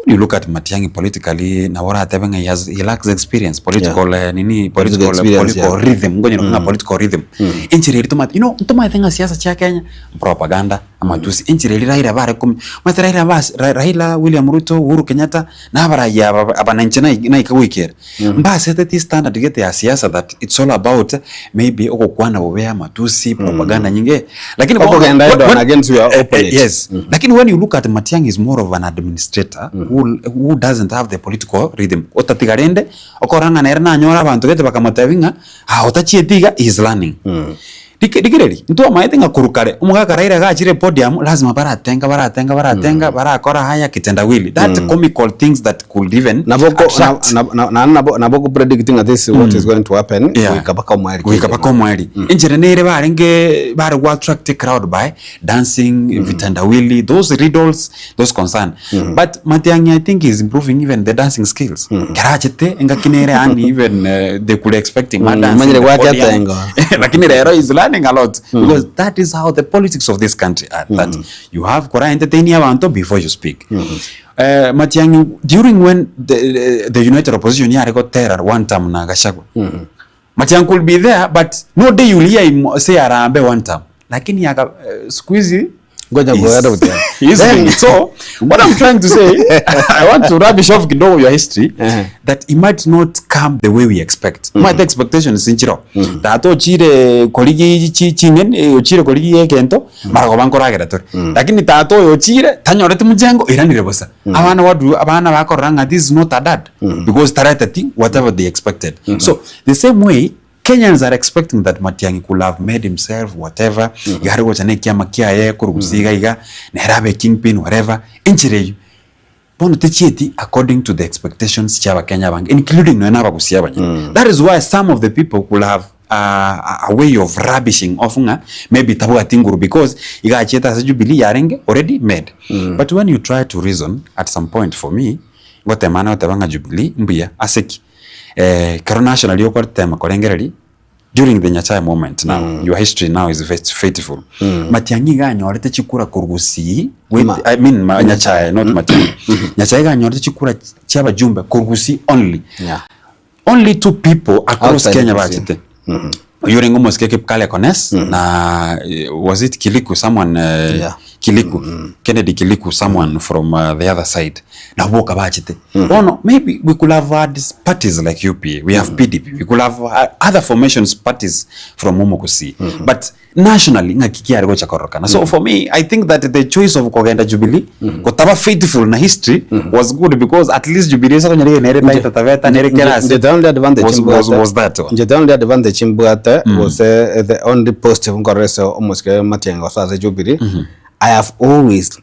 when you look at Matiang'i politically nabo oratebe ng'a he has he lacks experience political eh, nini Political political experience, political yeah. rhythm ngonya ng'a political rhythm enchera eri tomate you know ntomanyete ng'a siasa chia Kenya propaganda amatusi enchera eri Raila bare komi omanyete Raila bas Raila William Ruto Uhuru Kenyatta na abarai aba aba na inche nai naika goikera mbaseteti standard gete ya siasa that it's all about maybe ogokwana bobe amatusi propaganda nyinge lakini bono Okogenda head on against your opponent. yes lakini when you look at Matiang'i is more of an administrator who, who doesn't have the political rhythm otatiga rende okora ng'a nere nanyore abanto gete bakamotebia ng'a ah otachieti iga he is learning. Rike rigereria, ntwamaete ng'a korwa kare, omogaka Raila iga achire podium, lazima baratenga baratenga baratenga, barakora haya kitendawili, that comical things that could even Nabo ko- attract. na- na- na- nabo nabo ko predict ng'a this is what is going to happen Yeah. goika mpaka omweri goika mpaka omweri enchera nere barenge bare go attract a crowd by dancing vitendawili those riddles those concern but Matiang'i I think is improving even the dancing skills kera achete engaki nere yaani even eh, they could expect him mm. dancing Manyire the gwake podium. atengo. lakini rero is learning a lot because that is how the politics of this country are that you have kora entertain abantu before you speak Eh, Matiang'i during when the, the united opposition yare gotera one term na Gachagua Matiang'i could be there but no day you'll hear him say arambe one term lakini aka eh, siku hizi Ngoja He's- kuenda kutera. he's doing it. So what I'm trying to say, I want to rubbish off kidogo your history Eh. that it might not come the way we expect. Mm. Might expectations sinchiro. Tata ochire korigi chi ching'eni eh, ochire korigi egento mara goba nkoragera tore. Lakini tata oyo ochire tanyoreti mjengo iranire bosa. Abana wadu abana bakorora ng'a this is not a dad because tareteti whatever they expected. So the same way Kenyans are expecting that Matiang'i could have made himself whatever iga are gocha na ekiama kiaye korugusia iga iga nere abe kingpin whatever enchera eywo bono techieti according to the expectations chia abakenya abange including nonya na abagusia abanyene that is why some of the people could have a way of rubbishing off ng'a maybe tabwati nguru because iga achiete ase Jubilee yarenge already made but when you try to reason at some point for me ngotemana goteba ng'a Jubilee mbuya ase ki? Ekero nationally ogoteema korengereria during the Nyachae moment now your history now is faithful Matiang'i iga anyorete chikura korwa Gusii with Ma- I mean ma, Nyachae not Matiang'i Nyachae iga anyorete chikura chia abajumbe korwa Gusii only Yeah. only two people across Outside Kenya Gusii. bachete Oyio orenge omosike Kipkale Kones na eh, was it Kiliku someone eh, Yeah. Kiliku Kennedy Kiliku someone from the other side nabo boka bachete bono maybe we could have had parties like UPA we have PDP we could have had other formations parties from Omokusii but nationally ng'aki kiare gocha kororokana so for me I think that the choice of kogenda Jubilee gotaba faithful na history was good because at least Jubilee ase konyora nere Taita Taveta nere Kerasi Nje the only advantage was, was, mbwate- was that one nje the only advantage mbwate gose the only positive nkorora ase omosike Matiang'i gose ase Jubilee I have always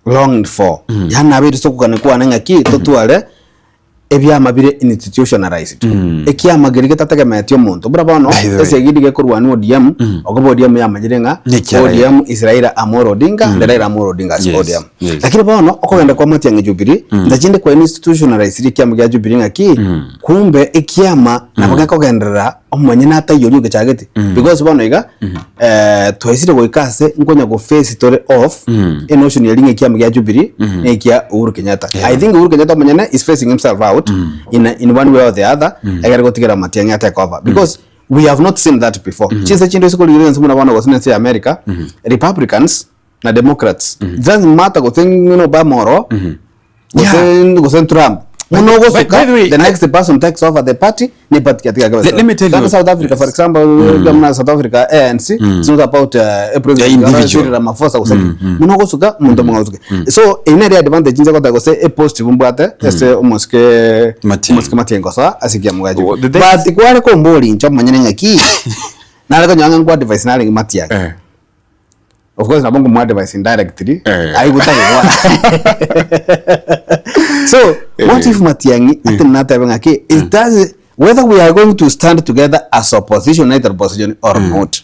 longed for yaani nabeire ase okogania kwane ng'aki totware ebiama bire institutionalized ekiama keria getategemeeti omonto buna bono By the way. esegi nigo ekorwania ODM okoba ODM yamanyire ng'a Nekia Raila. ODM is Raila Amolo Odinga and Raila Amolo Odinga is Yes, ODM yes. lakini bono okogenda kwa Matiang'i Jubilee ntachinde kwa institutionalize ekiama gia Jubilee ng'aki kumbe ekiama nabo gekogenderera omonyene ataiyoria ogechagete because bono iga twaisire goika ase nkonya go face tore off enotion eria ng'a ekiama gia Jubilee na ekia Uhuru Kenyatta. I think Uhuru Kenyatta omonyene is facing himself out in, in one way or the other egere gotigera Matiang'i a take over because we have not seen that before. Chinse chinde ase korigereria ense buna bono gose na ense ya America Republicans na Democrats it doesn't matter gose ng'ina Obama oro gose Yeah. gose Trump muno By- by ogosuka the way, the next person takes over the party ni party katika Let- let me tell you- South Africa for Yes. example mm. South Africa ANC it's not about a president Yeah, individual. Cyril Ramaphosa gose muno ogosuka omonto omong'ao osuke so eye nere advantage inche goteba gose e positive mbwate ase omosike Matiang'i. omosike Matiang'i gosoa ase ekiama gia Well, Jubilee. the But kware komboria inche omonyene ng'aki nare konyora ng'a nkoadvise narenge Matiang'i Eh. Of course nabo nkomoadvise indirectly Eh. aigwe taigwa so what if Matiang'i ati natebe ng'aki it does whether we are going to stand together as opposition united opposition or not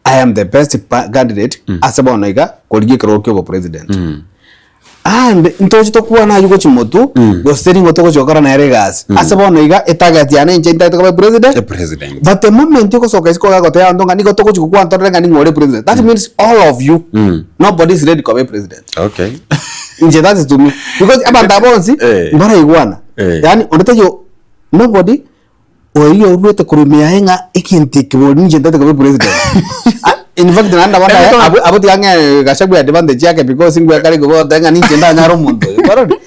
I am the best candidate ase bono iga korigia ekerogo kia obopresident And ntoche tokwana aywo gochia motwe, gose teri ng'o togochia gokora nere egasi. Ase bono iga, etarget yane inche ntagete koba president, The president. but the moment ogosoka isiko ogotebia abanto ng'a nigo togochia gokwana torore ng'a ning'o ore president, that means all of you, nobody is ready koba epresident. Okay. Inche that is to me. Because abanto aba bonsi, Eh. mbaraigwana. Eh. Yaani onde taiyo, nobody Oyio oruete korwa ime yaye ng'a egento eke bono ninche ntagete koba president. Ah, in fact naende nabo ndaye abwo abwo tiga ng'e Gachagua advantage yake because ngwe akare igo goteba ng'a ninche ndanyare omonto oyo kwarorire?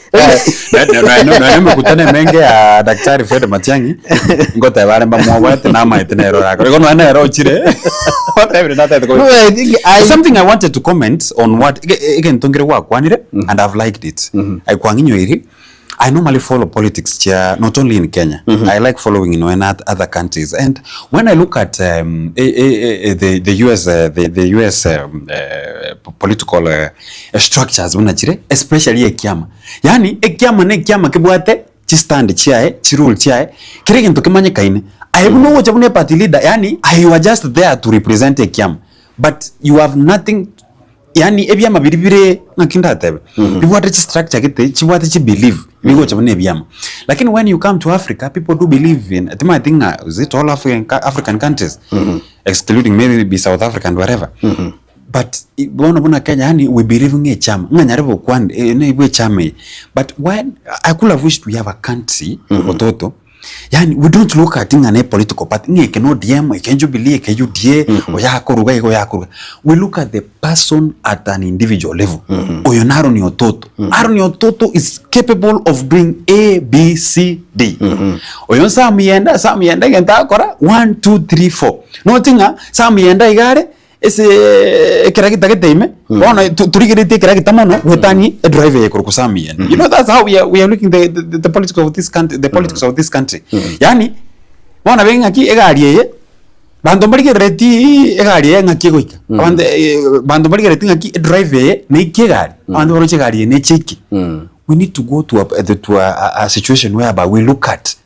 Nonya emekutano emenge ya Daktari Fred Matiang'i ngoteba are mbamwoboete namaete nere orakore igo nonya nere ochire otebire natagete koba No, I think I- Something I wanted to comment on what egento nkere gwakwanire and I've liked it. Kwang'inyoiri. I normally follow politics chia not only in Kenya I like following in when other countries and when I look at um, eh, eh, eh, the, the US uh, the, the US um, uh, political uh, structures buna chire especially ekiama yani ekiama na ekiama kebwate chistand chiaye chirule chiaye kera egento kemanyekaine aye buna ogocha buna eparty leader yani aye you are just there to represent ekiama but you have nothing Yaani ebiama biria bire ng'aki ndatebe, bibwate chistructure gete, chibwate chibelief bigocha buna ebiama. Lakini when you come to Africa, people do believe in timanyeti ng'a is it all African African countries excluding maybe South Africa and wherever. But i- bono buna Kenya yaani we believe ng'a echama, ng'a nyare gokwana naigwe echama eye. But when I could have wished we have a country ototo Yaani we don't look at ng'a ne political party ng'a eke ne ODM, eke Jubilee, eke UDA, oyo akoruga iga oyo akoruga. We look at the person at an individual level. Oyo ne Aaron Ototo. Aaron Ototo is capable of doing A, B, C, D. Oyo Sam Yenda, Sam Yenda egento agokora one, two, three, four. Noti ng'a Sam Yenda iga are ase ekeragita gete ime, bono to- torigeretie ekeragita mono goetania edrive eye korwa Sam Yenda. You know that's how we are, we are looking the, the, the politics of this country, the politics of this country. Yaani bono nabo ng'aki egari eye banto mbarigerereti egari eye ng'aki egoika. Abanto banto mbarigerereti ng'aki edrive eye neike egari, abanto baroche egari eye necheike. We need to go to a, to a, a, a situation whereby we look at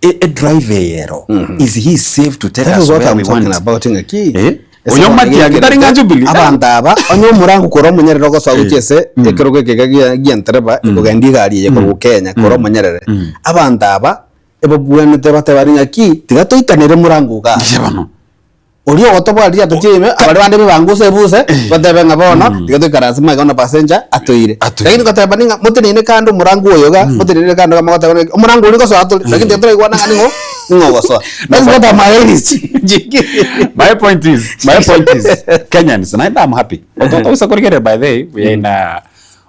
E driver eye ero is he safe to take That us is what where I'm we talking want? about ng'aki. Eh? Ase Oyo bono Matiang'i tari ng'a Jubilee. Abanto aba onye omorango korwa omonyerere ogosoa gochia ase ekerogo eke iga gia gientereba ekogenda egari eye korwa Kenya korwa omonyerere. Abanto aba ebabwenerete batebe ng'aki tiga toikanere morango igaa. Inche bono. Oria ogotobwara riato chiaime, abaria bande bebanguse ebuse, batebe ng'a bono tiga toikaranse magega buna passenger atoeire. Atoeire. Lakini goteba ning'a motenene kando omorango oyo iga, motenene kando iga mogoteba ng'a omorango oria ngosoa tore, lakini tiga toraigwana ng'a ning'o ning'o ogosoa. That's what I'm against. My point is, my point is, Kenyans, naende I'm happy. Although togosa korigereria by the way, we are in a,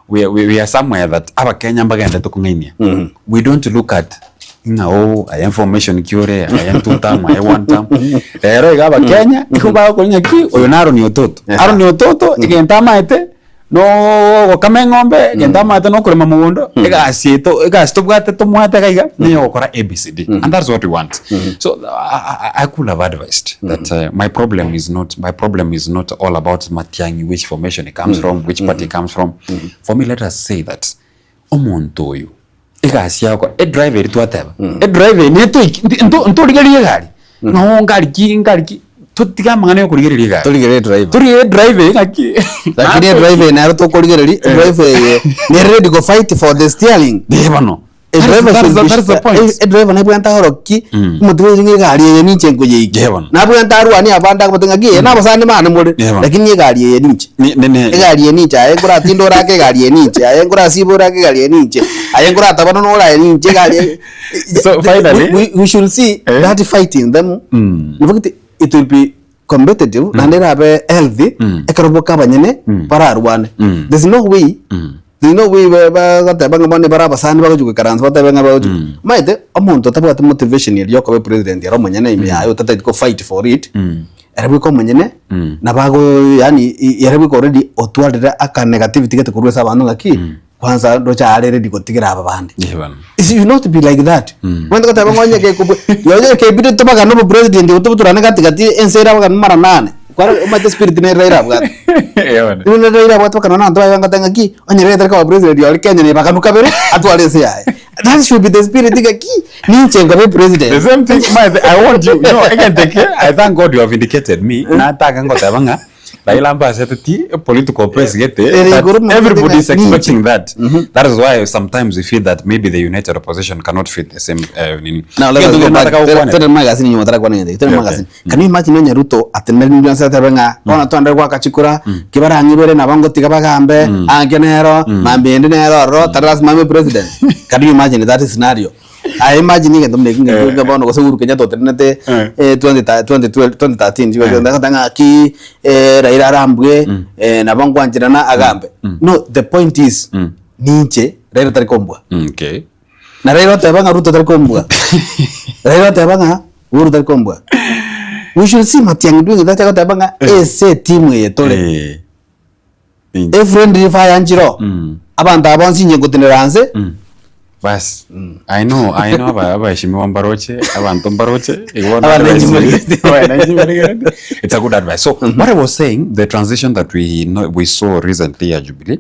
we, we, we are somewhere that abakenya mbagendete kong'ainia. We don't look at ng'a oh aye information ki ore, aye two term, aye one term. Rero iga abakenya nigo bagokora ng'a ki, oyo na Aaron Ototo. Aaron Ototo egento amaete no ogokama eng'ombe, egento amaete na okorema mogondo, egasi eto egasi tobwate tomwate iga iga, niyo ogokora ABCD. And that's what we want. So I, I, I could have advised that uh, my problem is not my problem is not all about Matiang'i, which formation he comes from, which party he comes from. For me, let us say that omonto oyo egasi yako edrive eri twateba edrive eri netoiki nto ntorigereria egari ng'a ngari ki ngari ki totige amang'ana ya okorigereria egari Torigererie driver. torigererie drive eye ng'aki Lakini edrive eye nero tokorigereria, edrive eye nere ready go fight for the steering. Eh bono A That is- driver that is should the- be that is the point. a- a driver nabwate ahoroki omotibe ng'a egari eye ninche nkoyeiki Yeah, bono. nabwate arwanie abande agote ng'aki eye nabasani bane more Yeah, bono. lakini egari eye ninche Ni- ni- ni- egari eye ninche aye nkoratinda orake egari eye ninche aye nkorasiba orake egari eye ninche aye nkoratabana noraye ninche egari eye So, finally- we, we, we should see Eh? that fight in them in fact it will be competitive naende erabe healthy ekero boka abanyene bararwane there's no way there's no way ba- bagoteba ng'a bono bare abasani bagochi goikaransa batebe ng'a bagochi omanyete omonto otabwati motivation eria yokoba epresident ere omonyene ime yaye otatagete go fight for it ere bweka omonyene nabo ago yaani ere bweka already otwarire aka negativity gete korwa ase abanto ng'aki Kwanza ndoche are ready gotigera aba bande. Yeah, bana. It should not be like that. Omanyete goteba ng'a onye gekobua onye kebire tobagane obopresident obo tobuturane gati gati ense ere abagani mara nane. Kwaro omanyete spirit nere Raila abwate. Yeah, bana. Rirorio nere Raila abwate bakana na abanto baye bagoteba ng'aki onye rero tari koba president ore Kenya nebaganu kabere atware ense yaye. That should be the spirit ng'aki ninche nkobe president. The same thing, my, I want you, you know, egenteke, I thank God you have indicated me, nataka ngoteba ng'a, Raila ambaseteti political press gete Ere that igoro muna everybody is ninche. expecting that. That is why sometimes we feel that maybe the united opposition cannot fit the same uh, nini. Now let us Kegento go back. nataka gokwanera. Tore magazine nyuma tarakwana ngende. Tore Yeah, magazine. Can you imagine onye Ruto atenere nse atebe ng'a bono twande gwaka chikura kibarang'ibere nabo ngotiga bagambe anke nero mambi ende nero ororo tari lazima abe president. Can you imagine that scenario? Aye imagine egento buna ekio ng'a bono gose Uhuru Kenyatta otenenete Eh. eh, 20 2012 2013 chigo chionde agoteba ng'a ki eh, Raila arambwe eh, nabo nkwancherana agambe. No, the point is ninche Raila tari kombua. Okay. Na Raila oteba ng'a Ruto tari kombua. Raila oteba ng'a Uhuru tari kombua. We should see Matiang'i doing that agoteba ng'a ase etimu eye tore. Eh. Ninche. Efriendly fire nchiro. Mm. Abanto aba bonsi inche ngotenera nse. Mm. Bas, I know, I know aba- abaheshimiwa mbaroche, abanto mbaroche, igo bono Abananchi advice mbarigereti. abananchi mbarigereti. It's a good advice. So what I was saying, the transition that we know, we saw recently at Jubilee,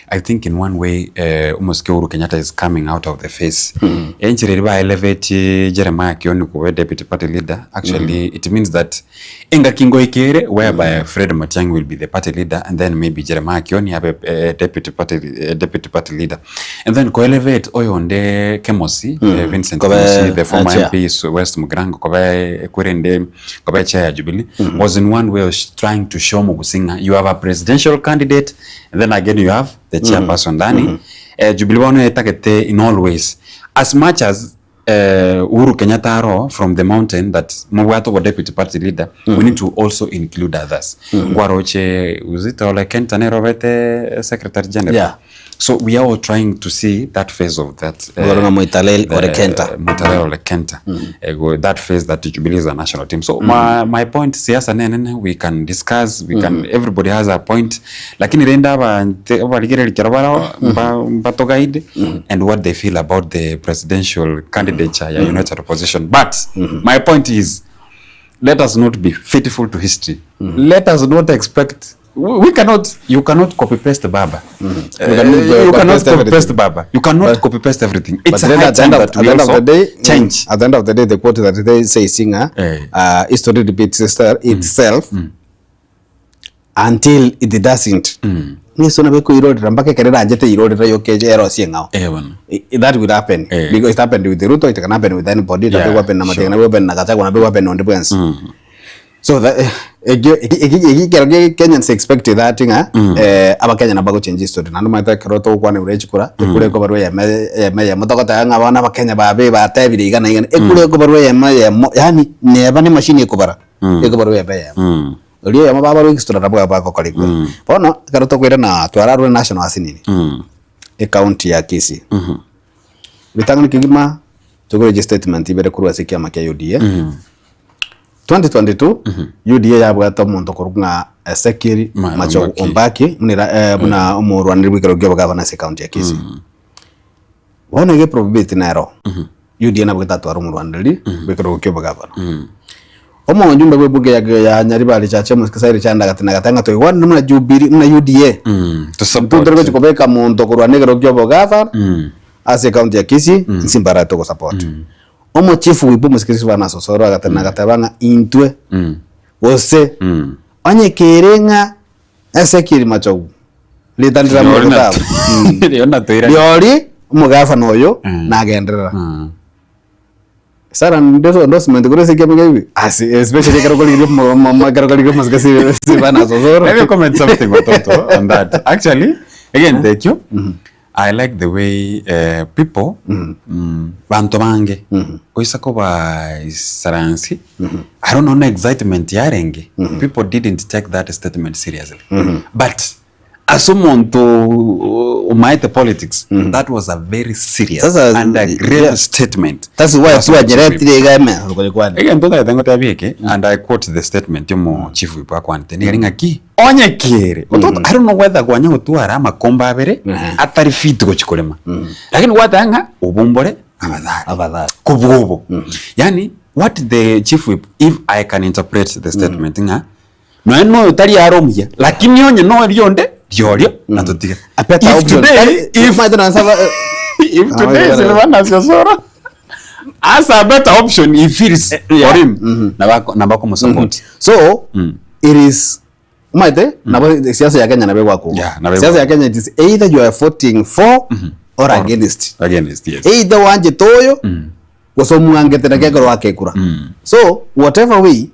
I think in one way uh, Omosike Uhuru Kenyatta is coming out of the face. Enchera eri ba elevate Jeremiah Kioni kuba deputy party leader, actually it means that Engaki ngoika ere whereby Fred Matiang'i will be the party leader and then maybe Jeremiah Kioni abe eh, deputy party, eh, deputy party leader and then ko elevate oyonde Kemosi eh, Vincent Kobe, Kemosi the former eh, chair. MP so West Mugirango kobe kwerende kobe chair ya Jubilee was in one way of trying to show Mugusinga you have a presidential candidate and then again you have the chairperson ndani eh, Jubilee bono etagete in all ways as much as Uhuru Kenyatta aro from the mountain that mobwate obo deputy party leader we need to also include others nkwaroche Uzito Ole Kenta nere obete secretary general Yeah. so we are all trying to see that phase of that Igoro ng'a Moitalel Ole Kenta. Moitalel Ole Kenta Ego, that phase that Jubilee is a national team so my, my point siasa nenene we can discuss we can everybody has a point Lakini rende abante abarigereria ekero baroo mba mbatogaide and what they feel about the presidential candidature ya United Opposition. But my point is let us not be faithful to history. Let us not expect we we cannot you cannot copy paste baba. We cannot, you copy cannot paste copy everything. paste baba. You cannot But- copy paste everything. It's But then high at the time end of, that at we the end of also the day, change. At the end of the day, the quote that they say singer, Eh. history repeats itself until it doesn't. Niso nabe koirorera mpaka ekero eranchete irorera yokeche erosie eng'ao. Eh, bono. That will happen Eh. because it happened with Ruto, it can happen with anybody, it Yeah, can happen na Matiang'i, sure. nabe happen na Gachagua, nabe happen na onde bwensi. So that eh, ekio eki eki ekero kia Kenyans expect that ng'a eh, abakenya nabo bagochange history naende omanyete ekero togokwana igoro ya chikura, ekura ekobarwa eyemo eyemo eyemo togoteba ng'a bono abakenya babe batebire iga na iga, ekura ekobarwa eyemo eyemo yaani neba na emachine ekobara, ekobarwa eyemo eyemo. Oria oyomo babarwa egistora nabwo abwo bagokora ekura. Bono ekero tokoirana twararure national asinini, ecounty ya Kisii. Ritang'ani kegima tokorechi statement ibere korwa ase ekiama kia UDA. 2022 UDA yabwate omonto korwa ng'a Ezekiel Ma- Machogu Ombaki. Ombaki buna era buna omorwaneri bwa ekerogo kia obogavana ase ecounty ya Kisii. Bono iga eprobability nero UDA nabo getatware omorwaneri bwa ekerogo kia obogavana. Omojumbe bwe ebunge ya ya Nyaribari Chache Mosike Cyril Chanda agati na agateba ng'a toigwanire buna Jubilee buna UDA To intwe support. ntore gochi kobeka monto korwana ekerogo kia obogavana ase ecounty ya Kisii inse mbarabe togosupport. Omochifu whip Omosike Silvanus Osoro agateba na agateba ng'a intwe gose onye kere ng'a Ezekiel Machogu ritandira Riori mogoto na- abo. Riori natoirani. Riori omogavana oyo nagenderera. Sarah ndeso endorsement kore ase ekiama kia Asi especially ekero okorigereria omo- omo- omo- ekero okorigereria omosike si- Silvanus Osoro. Let me comment something Watoto on that. Actually, again, thank you. I like the way uh, people mm, banto bange oisa koba isaransi I don't know na excitement yarenge people didn't take that statement seriously but Ase omonto omaete politics, that was a very serious Sasa, and a grave yeah. statement. That's why Ase omochie twanyeretire iga ime kwane. Egento ntagete ngotebie eke, and I quote the statement yomo chief whip akwanete, nigo ere ng'aki, onye kere, ototo, I don't know whether kwanya gotwara amakombe abere, atari fit gochia korema, lakini gwateba ng'a obombore abadhari. Abadhari. Kobua obo. Yaani, what the chief whip, if I can interpret the statement ng'a, Nonya noyo tari are omuya, lakini onye noria onde, riorio na totige. A better If option. today, if, Maete na saba, if Ah, today wait, wait. Silvanus Osoro has a better option he feels for him, nabako nabakomosupport. So it is maete nabo siasa ya Kenya nabo egwakogwa. Yeah, nabo Siasa ya Kenya it is either you are voting for or against. Against, yes. Either wanchete oyo gose omwangete naki ekero wakekura. So whatever way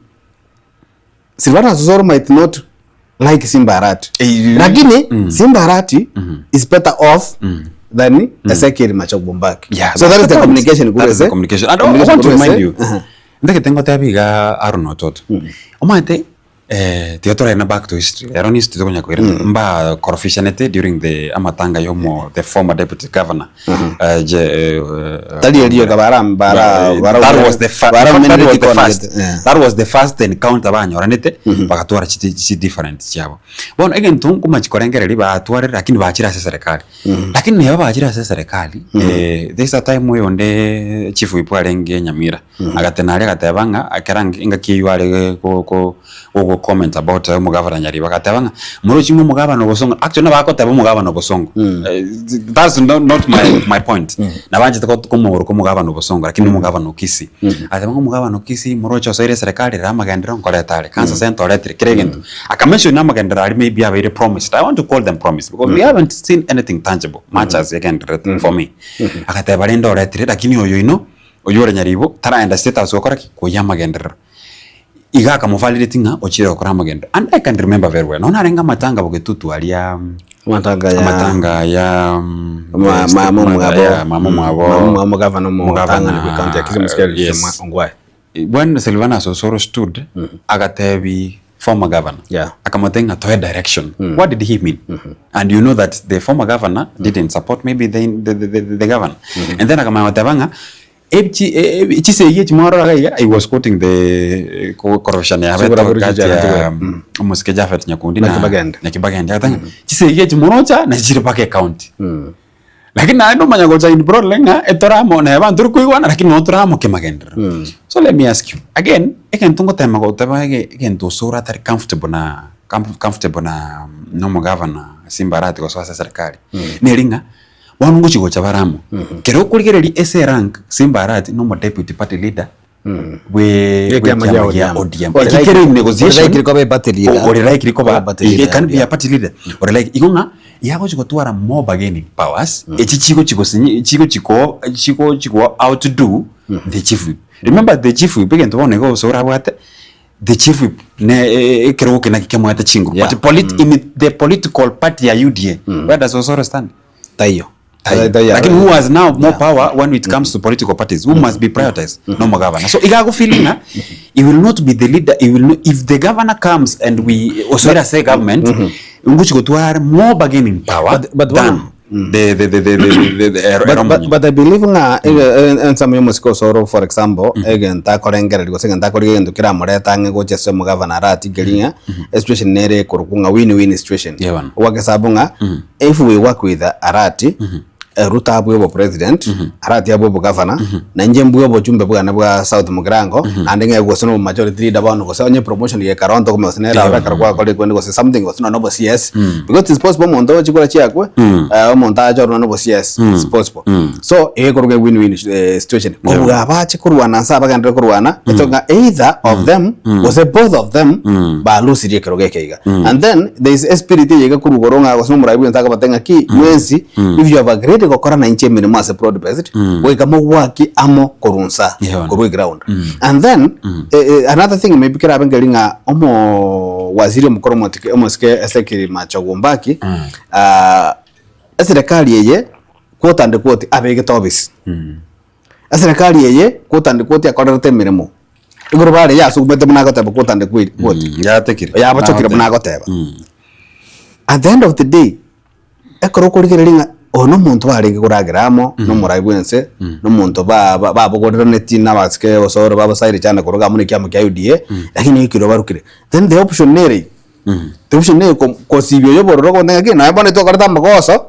Silvanus Osoro might not like Simba Arati. Eh, Lakini Simba Arati is better off than Ezekiel Machogu Mbaki. Yeah, so that is the point. communication That is the kurese. communication. And I want to remind you. Ndagete ngotebi iga Aaron Ototo. Omanyete. Tiga toragende back to history, ero ni history tokonya koirana, mba korofishanete during the amatanga ya omo the former deputy governor je Tari erio iga bara bara bara that was the fa- bara that was the kona first gete, eh. that was the first encounter banyoranete bagatwara chiti chi different chiabo. Bono egento nkomachi korengereria batwarire lakini bachire ase eserekari. Lakini neba bachire ase eserekari there is a time oyonde chief whip arenge Nyamira. Agatena aria agateba ng'a ekero ange engaki eywo are go go gogo comment about omogavana Nyaribo agateba ng'a morochi ng'a omogavana obosongo actually nabo agoteba omogavana obosongo that's not not my my point nabanchete go komoroka omogavana obosongo lakini omogavana o Kisii. Agateba ng'a omogavana o Kisii moroche osoire eserekari rero amagenderero nkoreta are, cancer center oretire kera egento. Aka mention amagenderero aria maybe abeire promised, I want to call them promised because we haven't seen anything tangible much as egendererete for me. Agateba rende oretire lakini oyo oino. Oyio ore nyaribo taraenda state house gokora ki? Koyia amagenderero. Iga akamovalidate ng'a ochire gokora amagenderero. And I can remember very well, nonya narenge amatanga bogetutu aria Amatanga ya amatanga ya Ma- mama omwabo. ya mama omwabo Mama omwabo omogavana omogavana, omotang'ani bwe county ya Kisumu Scale yes. Ongwae. When Silvanus Osoro stood agatebi former governor Yeah. akamotebia ng'a toe direction what did he mean and you know that the former governor didn't support maybe the, the, the, the, the governor and then akamanya goteba ng'a echi e- e- chisegi echi mwarora iga he was quoting the eh, ko- corruption ya Chigura buri kati chichara ya chigura. omosike Japhet Nyakundi Na na Kibagende. na Kibagende agateba ng'a chisegi echi morocha nachi chire mpaka ecounty Lakini naende nomanya gocha in broadly ng'a etore amo neba ntori koigwana lakini nabo tore amo kemagenderero. So let me ask you, again, egento ngotema goteba ege egento osoro atari comfortable na comfortable na na omogavana Simba Arati gosoa ase eserekari, neri ng'a bono ngochi gocha bare amo. Kero okorigereria ase erank, Simba Arati na omodeputy party leader bwe Ekiama bw'ekiama gia gia ODM. ODM. Ore Eki likely- kere in ore negotiation, likely koba eparty leader. ore likely koba Koba party he leader can be ya a party leader. Ore likely igo ng'a yagochi gotwara more bargaining powers echi chigochi gosinyi chigochi ko chigochi go outdo the chief whip. Remember the chief whip egento bono igo gose orabwate the chief whip ne ekerogo kende naki kemwate chinguru Yeah. but polit in the political party ya UDA where does Osoro stand? Taiyo. Taiyo. Taiyo. Lakini who has now more power when it comes to political parties who must be prioritized no governor so iga feeling ng'a he will not be the leader he will not, if the governor comes and we osoira say government nguchi gotwara more bargaining power But- but than one- the the the the the, the, the, the But, but, but I believe ng'a ensemo ya omosike osoro for example egento akorengereria gose egento akorigia egento keramoreta ang'e gocha ase omogavana aratigeri ng'a esituation nere ekorokwa ng'a win win situation. Yeah, bana. Ogwakesabu ng'a If we work with Arati, Ruto abue obopresident, Arati abue obogavana, na inche mbue obochumbe bwane bwa South Mugirango, naende ng'e gose na obomajority leader bono gose onye promotion gekara onto komanya gose nere Yeah. ekero gwakorire kende gose something gose nonye na obo CS, because it's possible omonto ogochi kura chiakwe, omonto achore nonye na obo CS, it's possible. So egekorwa win win situation. Kobua abache korwana nse abagenderere korwana, etoke ng'a either of them gose both of them balusirie ekerogo eke iga. And then there is a spirit eye iga korwa igoro ng'a gose omorai bwensi akabatebia ng'a ki mwensi if you have agreed gokora na inche emeremo ase broad based goika mogwaki amo korwa nsa Yeah. korwa eground. And then eh, eh, another thing maybe kerabe nkeri ng'a omo waziri omokoro omotike omosike Ezekiel Machogu Mbaki ah, eserekari eye quote and quote abegete office. Eserekari eye quote and quote yakorerete emeremo igoro bare yasugumete buna agoteba quote and quote Yatekire. yabachokire buna agoteba. At the end of the day ekero okorigereria ng'a oyo na omonto barenge koragera amo na omorai bwense na omonto ba- ba- babogoreraneti na abasike osoro babasaire chana korwa iga amo na ekiama kia UDA lakini ekero barokire then the option nere eywo the option nere ko- kosibia oyo obororo ogote ng'aki nonya bono twakorete amagoso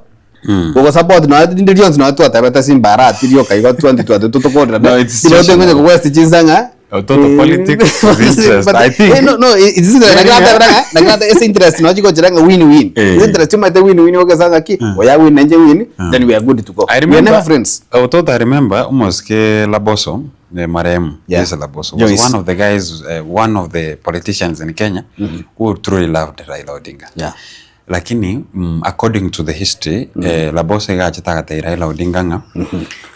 Gogosupport nonya rinde rionsi nonya twatebete Simba arati rioka igo 2022 tokorerane No, it's Tinote situation. ngonya kogwesti chinsa ng'a Toto politics is interest. But, I think. eh, no, no, it- it's interest. Yeah, Nakira yeah. atebera ng'a- nakira ate- ase interest nonya chigochera ng'a win win. Eh. Ase interest chimaete win win ogesa ng'a ki, oya win nainche win, then we are good to go. I We are remember, never friends. Ototo, I remember omosike Laboso, eh, marehemu Yeah. Joyce Laboso was Joyce. one of the guys, uh, one of the politicians in Kenya who truly loved Raila Odinga. Yeah. Lakini according to the history Laboso iga achete agatebia Raila Odinga ng'a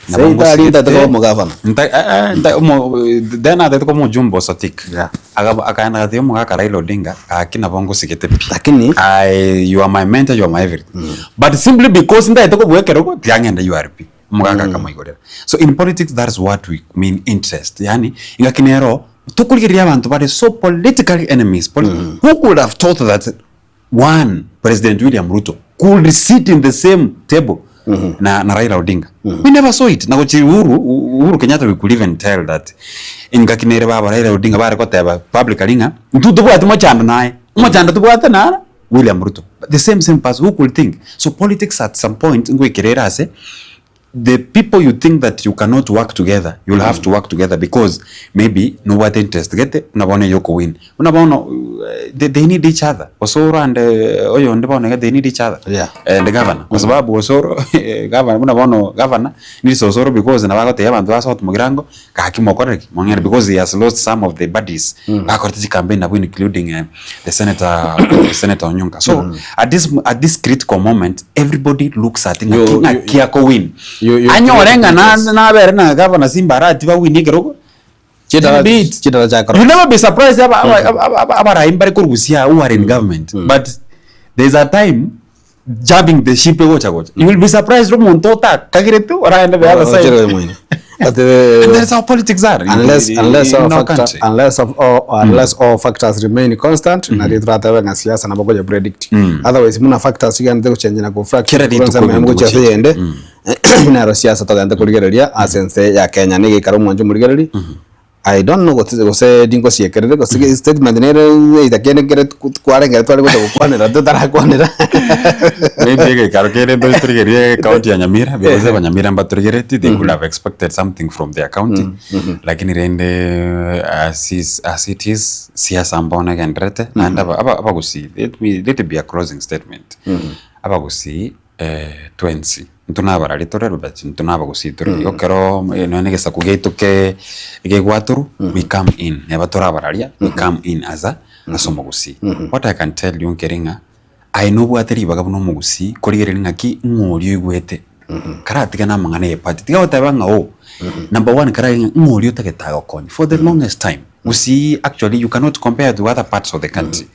nabo Sei tari ngosigete- ntatete koba omogavana. Nta- eh, eh, nta- omo- then atete koba omojumbe o Sotik. Yeah. Agaba- akaenda agatebia omogaka Raila Odinga gaki nabo ngosigete pi. Lakini- I, you are my mentor, you are my everything. But simply because ntaete kobua ekerogo tiga ng'ende URP. Omogaka akamoigorera. So in politics that's what we mean interest. Yaani ingaki nero. Tokorigereria abanto bare so politically enemies, poli who could have thought that one President William Ruto could sit in the same table na, na Raila Odinga? We never saw it. Na gochia Uhuru, Uhuru Kenyatta we could even tell that engaki nere baba Raila Odinga bare koteba publicly ng'a intwe tobwati mochando naye, omochando tobwate naro William Ruto. But the same same person who could think. So politics at some point ngoikera ere ase the people you think that you cannot work together you'll have to work together because maybe nobwate interest gete buna bono eye okowin buna bono they, they need each other Osoro and oyonde bono iga they need each other Yeah. and the governor kwa sababu Osoro governor buna bono governor needs Osoro because nabo agotebia abanto ba South Mugirango gaki mokorere ki mong'ere because he has lost some of the buddies bakorete chicampaign nabwo including the senator senator Onyonka so at this at this critical moment everybody looks at ng'aki ng'aki akowin anyore ng'a na nabere na gavana Simba Arati bawini ekerogo Chidala Indeed. chidala cha you never be surprised aba aba aba aba abarai mbare korusia who are in government but there's a time jumping the ship egocha gocha you will be surprised omonto otakagerete oraende the other side mwene. But and that's how politics are in, unless in, unless in all our factor, country unless of all unless all factors remain constant mm. nari turatebe ng'a siasa nabo konya predict mm. otherwise muna factors igante gochenjia na Kera gofracture rituko nsemo ebinto gochia gochia. yende nero siasa togente korigereria ase ense ya Kenya nigo ekare omwancho omorigereri I don't know gose gose ningosiekerere gose mm. statement nere either kende kere kwarengere tware gocha gokwanera totarakwanera Maybe egekaro kere ntoche torigererie county ya Nyamira because abanyamira mbatorigeretie they could have expected something from their county lakini rende as is, as it is siasa mbono egenderete naende aba- aba- abagusii let me let it be a closing statement abagusii eh, twensi intwe nabarari tore but intwe nabagusii tore igo ekero nonya na egesaku giaito ke gegwatorwa we come in neba tore abararia we come in as a ase omogusii what I can tell you nkere ng'a Aye nobwate ribaga buna omogusii korigereria ng'aki ng'o oria oigwete karatige na amang'ana ye party. Tiga goteba ng'a oh, number one karage ng'a ng'o oria otagete agokonye for the longest time. Gusii actually you cannot compare to other parts of the country.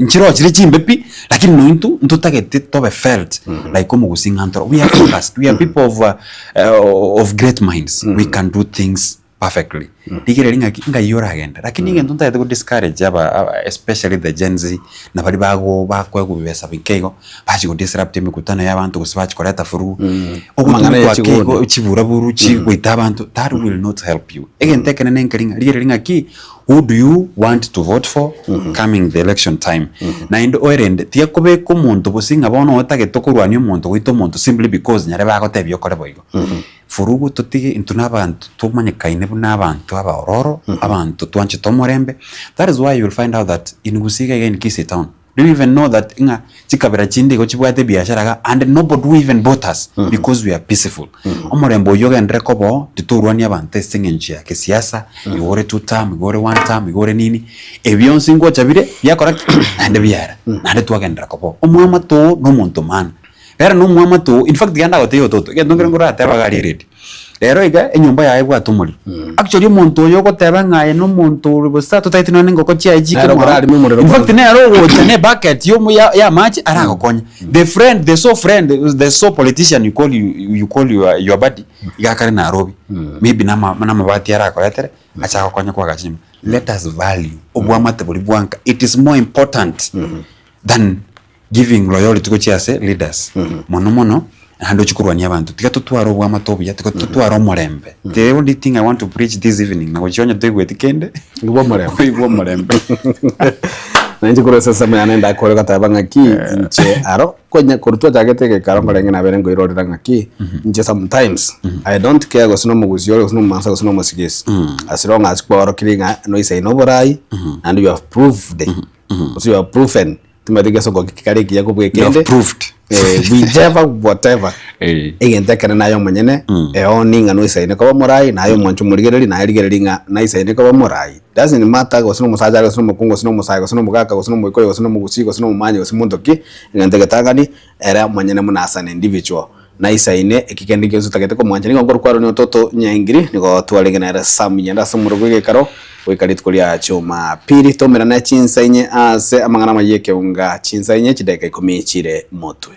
Nchiroo chire chimbe pi, lakini nointwe ntotagete tobe felt like omogusii ng'a ntoro. We are focused, we are people of of great minds, we can do things perfectly. Rigereria ng'aki ngai oragende. Lakini egento ntagete go discourage aba aba especially the Gen Z na baria bago bakoegwa bibesa bike igo, bachia go disrupt emekutano ya abanto gose bachia koreta furugu, Amang'ana ogotumia ya kwake chiguni. igo chiburaburu chigoita abanto, that will not help you. Egento ekenene nkeri ng'a rigereria ng'aki who do you want to vote for coming the election time. Naende oerende tiga kobeka omonto gose ng'a bono otagete okorwania omonto goita omonto simply because nyarebe agotebia okore boigo. Furugu totige intwe na abanto tomanyekaine buna abanto abaororo, abanto twanchete omorembe. That is why you will find out that in Gusii iga iga in Kisii town, do you even know that ng'a chikabira chinde igo chibwate ebiashara iga and nobody who even bought us because we are peaceful. Omorembe oyio ogenderere koba oo, titorwania abanto ase eng'encho ya kisiasa, igo ore two term, igo ore one term, igo ore nini, ebi bionsi ngocha bire biakora ki? Naende biaera, naende twagenderera koba oo. Omwamato oo na omonto maana. Ere nomwamate oo, in fact genda agotebie ototo, egento nkere nkoratebe iga aria eredio. Rero iga, enyomba yaye ebwate omorero. Actually omonto oyo ogoteba ng'a aye nomonto ore bosa totaeti nonya na engoko chiaye chike Nere mwao. okorarima omorero In fact kwanza. nere ogocha ne ebucket ya omo ya ya amache aragokonye. The friend, the so friend, the so politician you call you, you call your, your buddy, iga akare Nairobi. Maybe nama namabati arakoretere, ache agokonye koagacha enyomba. Let us value obwamate boria bwa nka, it is more important than Giving loyalty gochia ase leaders mono mono naende ochie korwania abanto tiga totware obwamate obuya tiga totware omorembe the only thing I want to preach this evening na gochia onye toigweti kende Igwa omorembe. oigwe omorembe. Nainche korwa ase ensemo yane ndakore goteba ng'aki inche aro konya korwa twachagete egekaro nkorenge nabere nkoirorera ng'aki inche sometimes I don't care gose na omogusii ore gose na omomansa gose na omosigisi as long as kwaorokirie ng'a noisaine oborai naende you have proved gose you have proven Timanyeti gesongo kare ekiya kobua You have ekende. proved. Eh, whichever whatever. Eh. Egento ekene naye omonyene, eoni ng'a noisaine koba omorai, naye omwanche omorigereria, naye rigereria ng'a naisaine koba omorai. Doesn't matter gose na omosacha are gose na omokungu gose na omosae gose na omogaka gose na omoikoyo gose na omogusii gose na omomanyi gose monto ki, egento egetang'ani, ere omonyene buna as an individual, naisaine eki kende gionsi otagete komwancha. Nigo nkorokwa Aaron Ototo Nyaingiri, nigo twarenge nere Sam Nyanda ase omorero bw'egekaro. Goika rituko ria Jumapili toumerane chinsa inye ase amang'ana amayia ekeunga, chinsa inye chidakika ikomi chire motwe.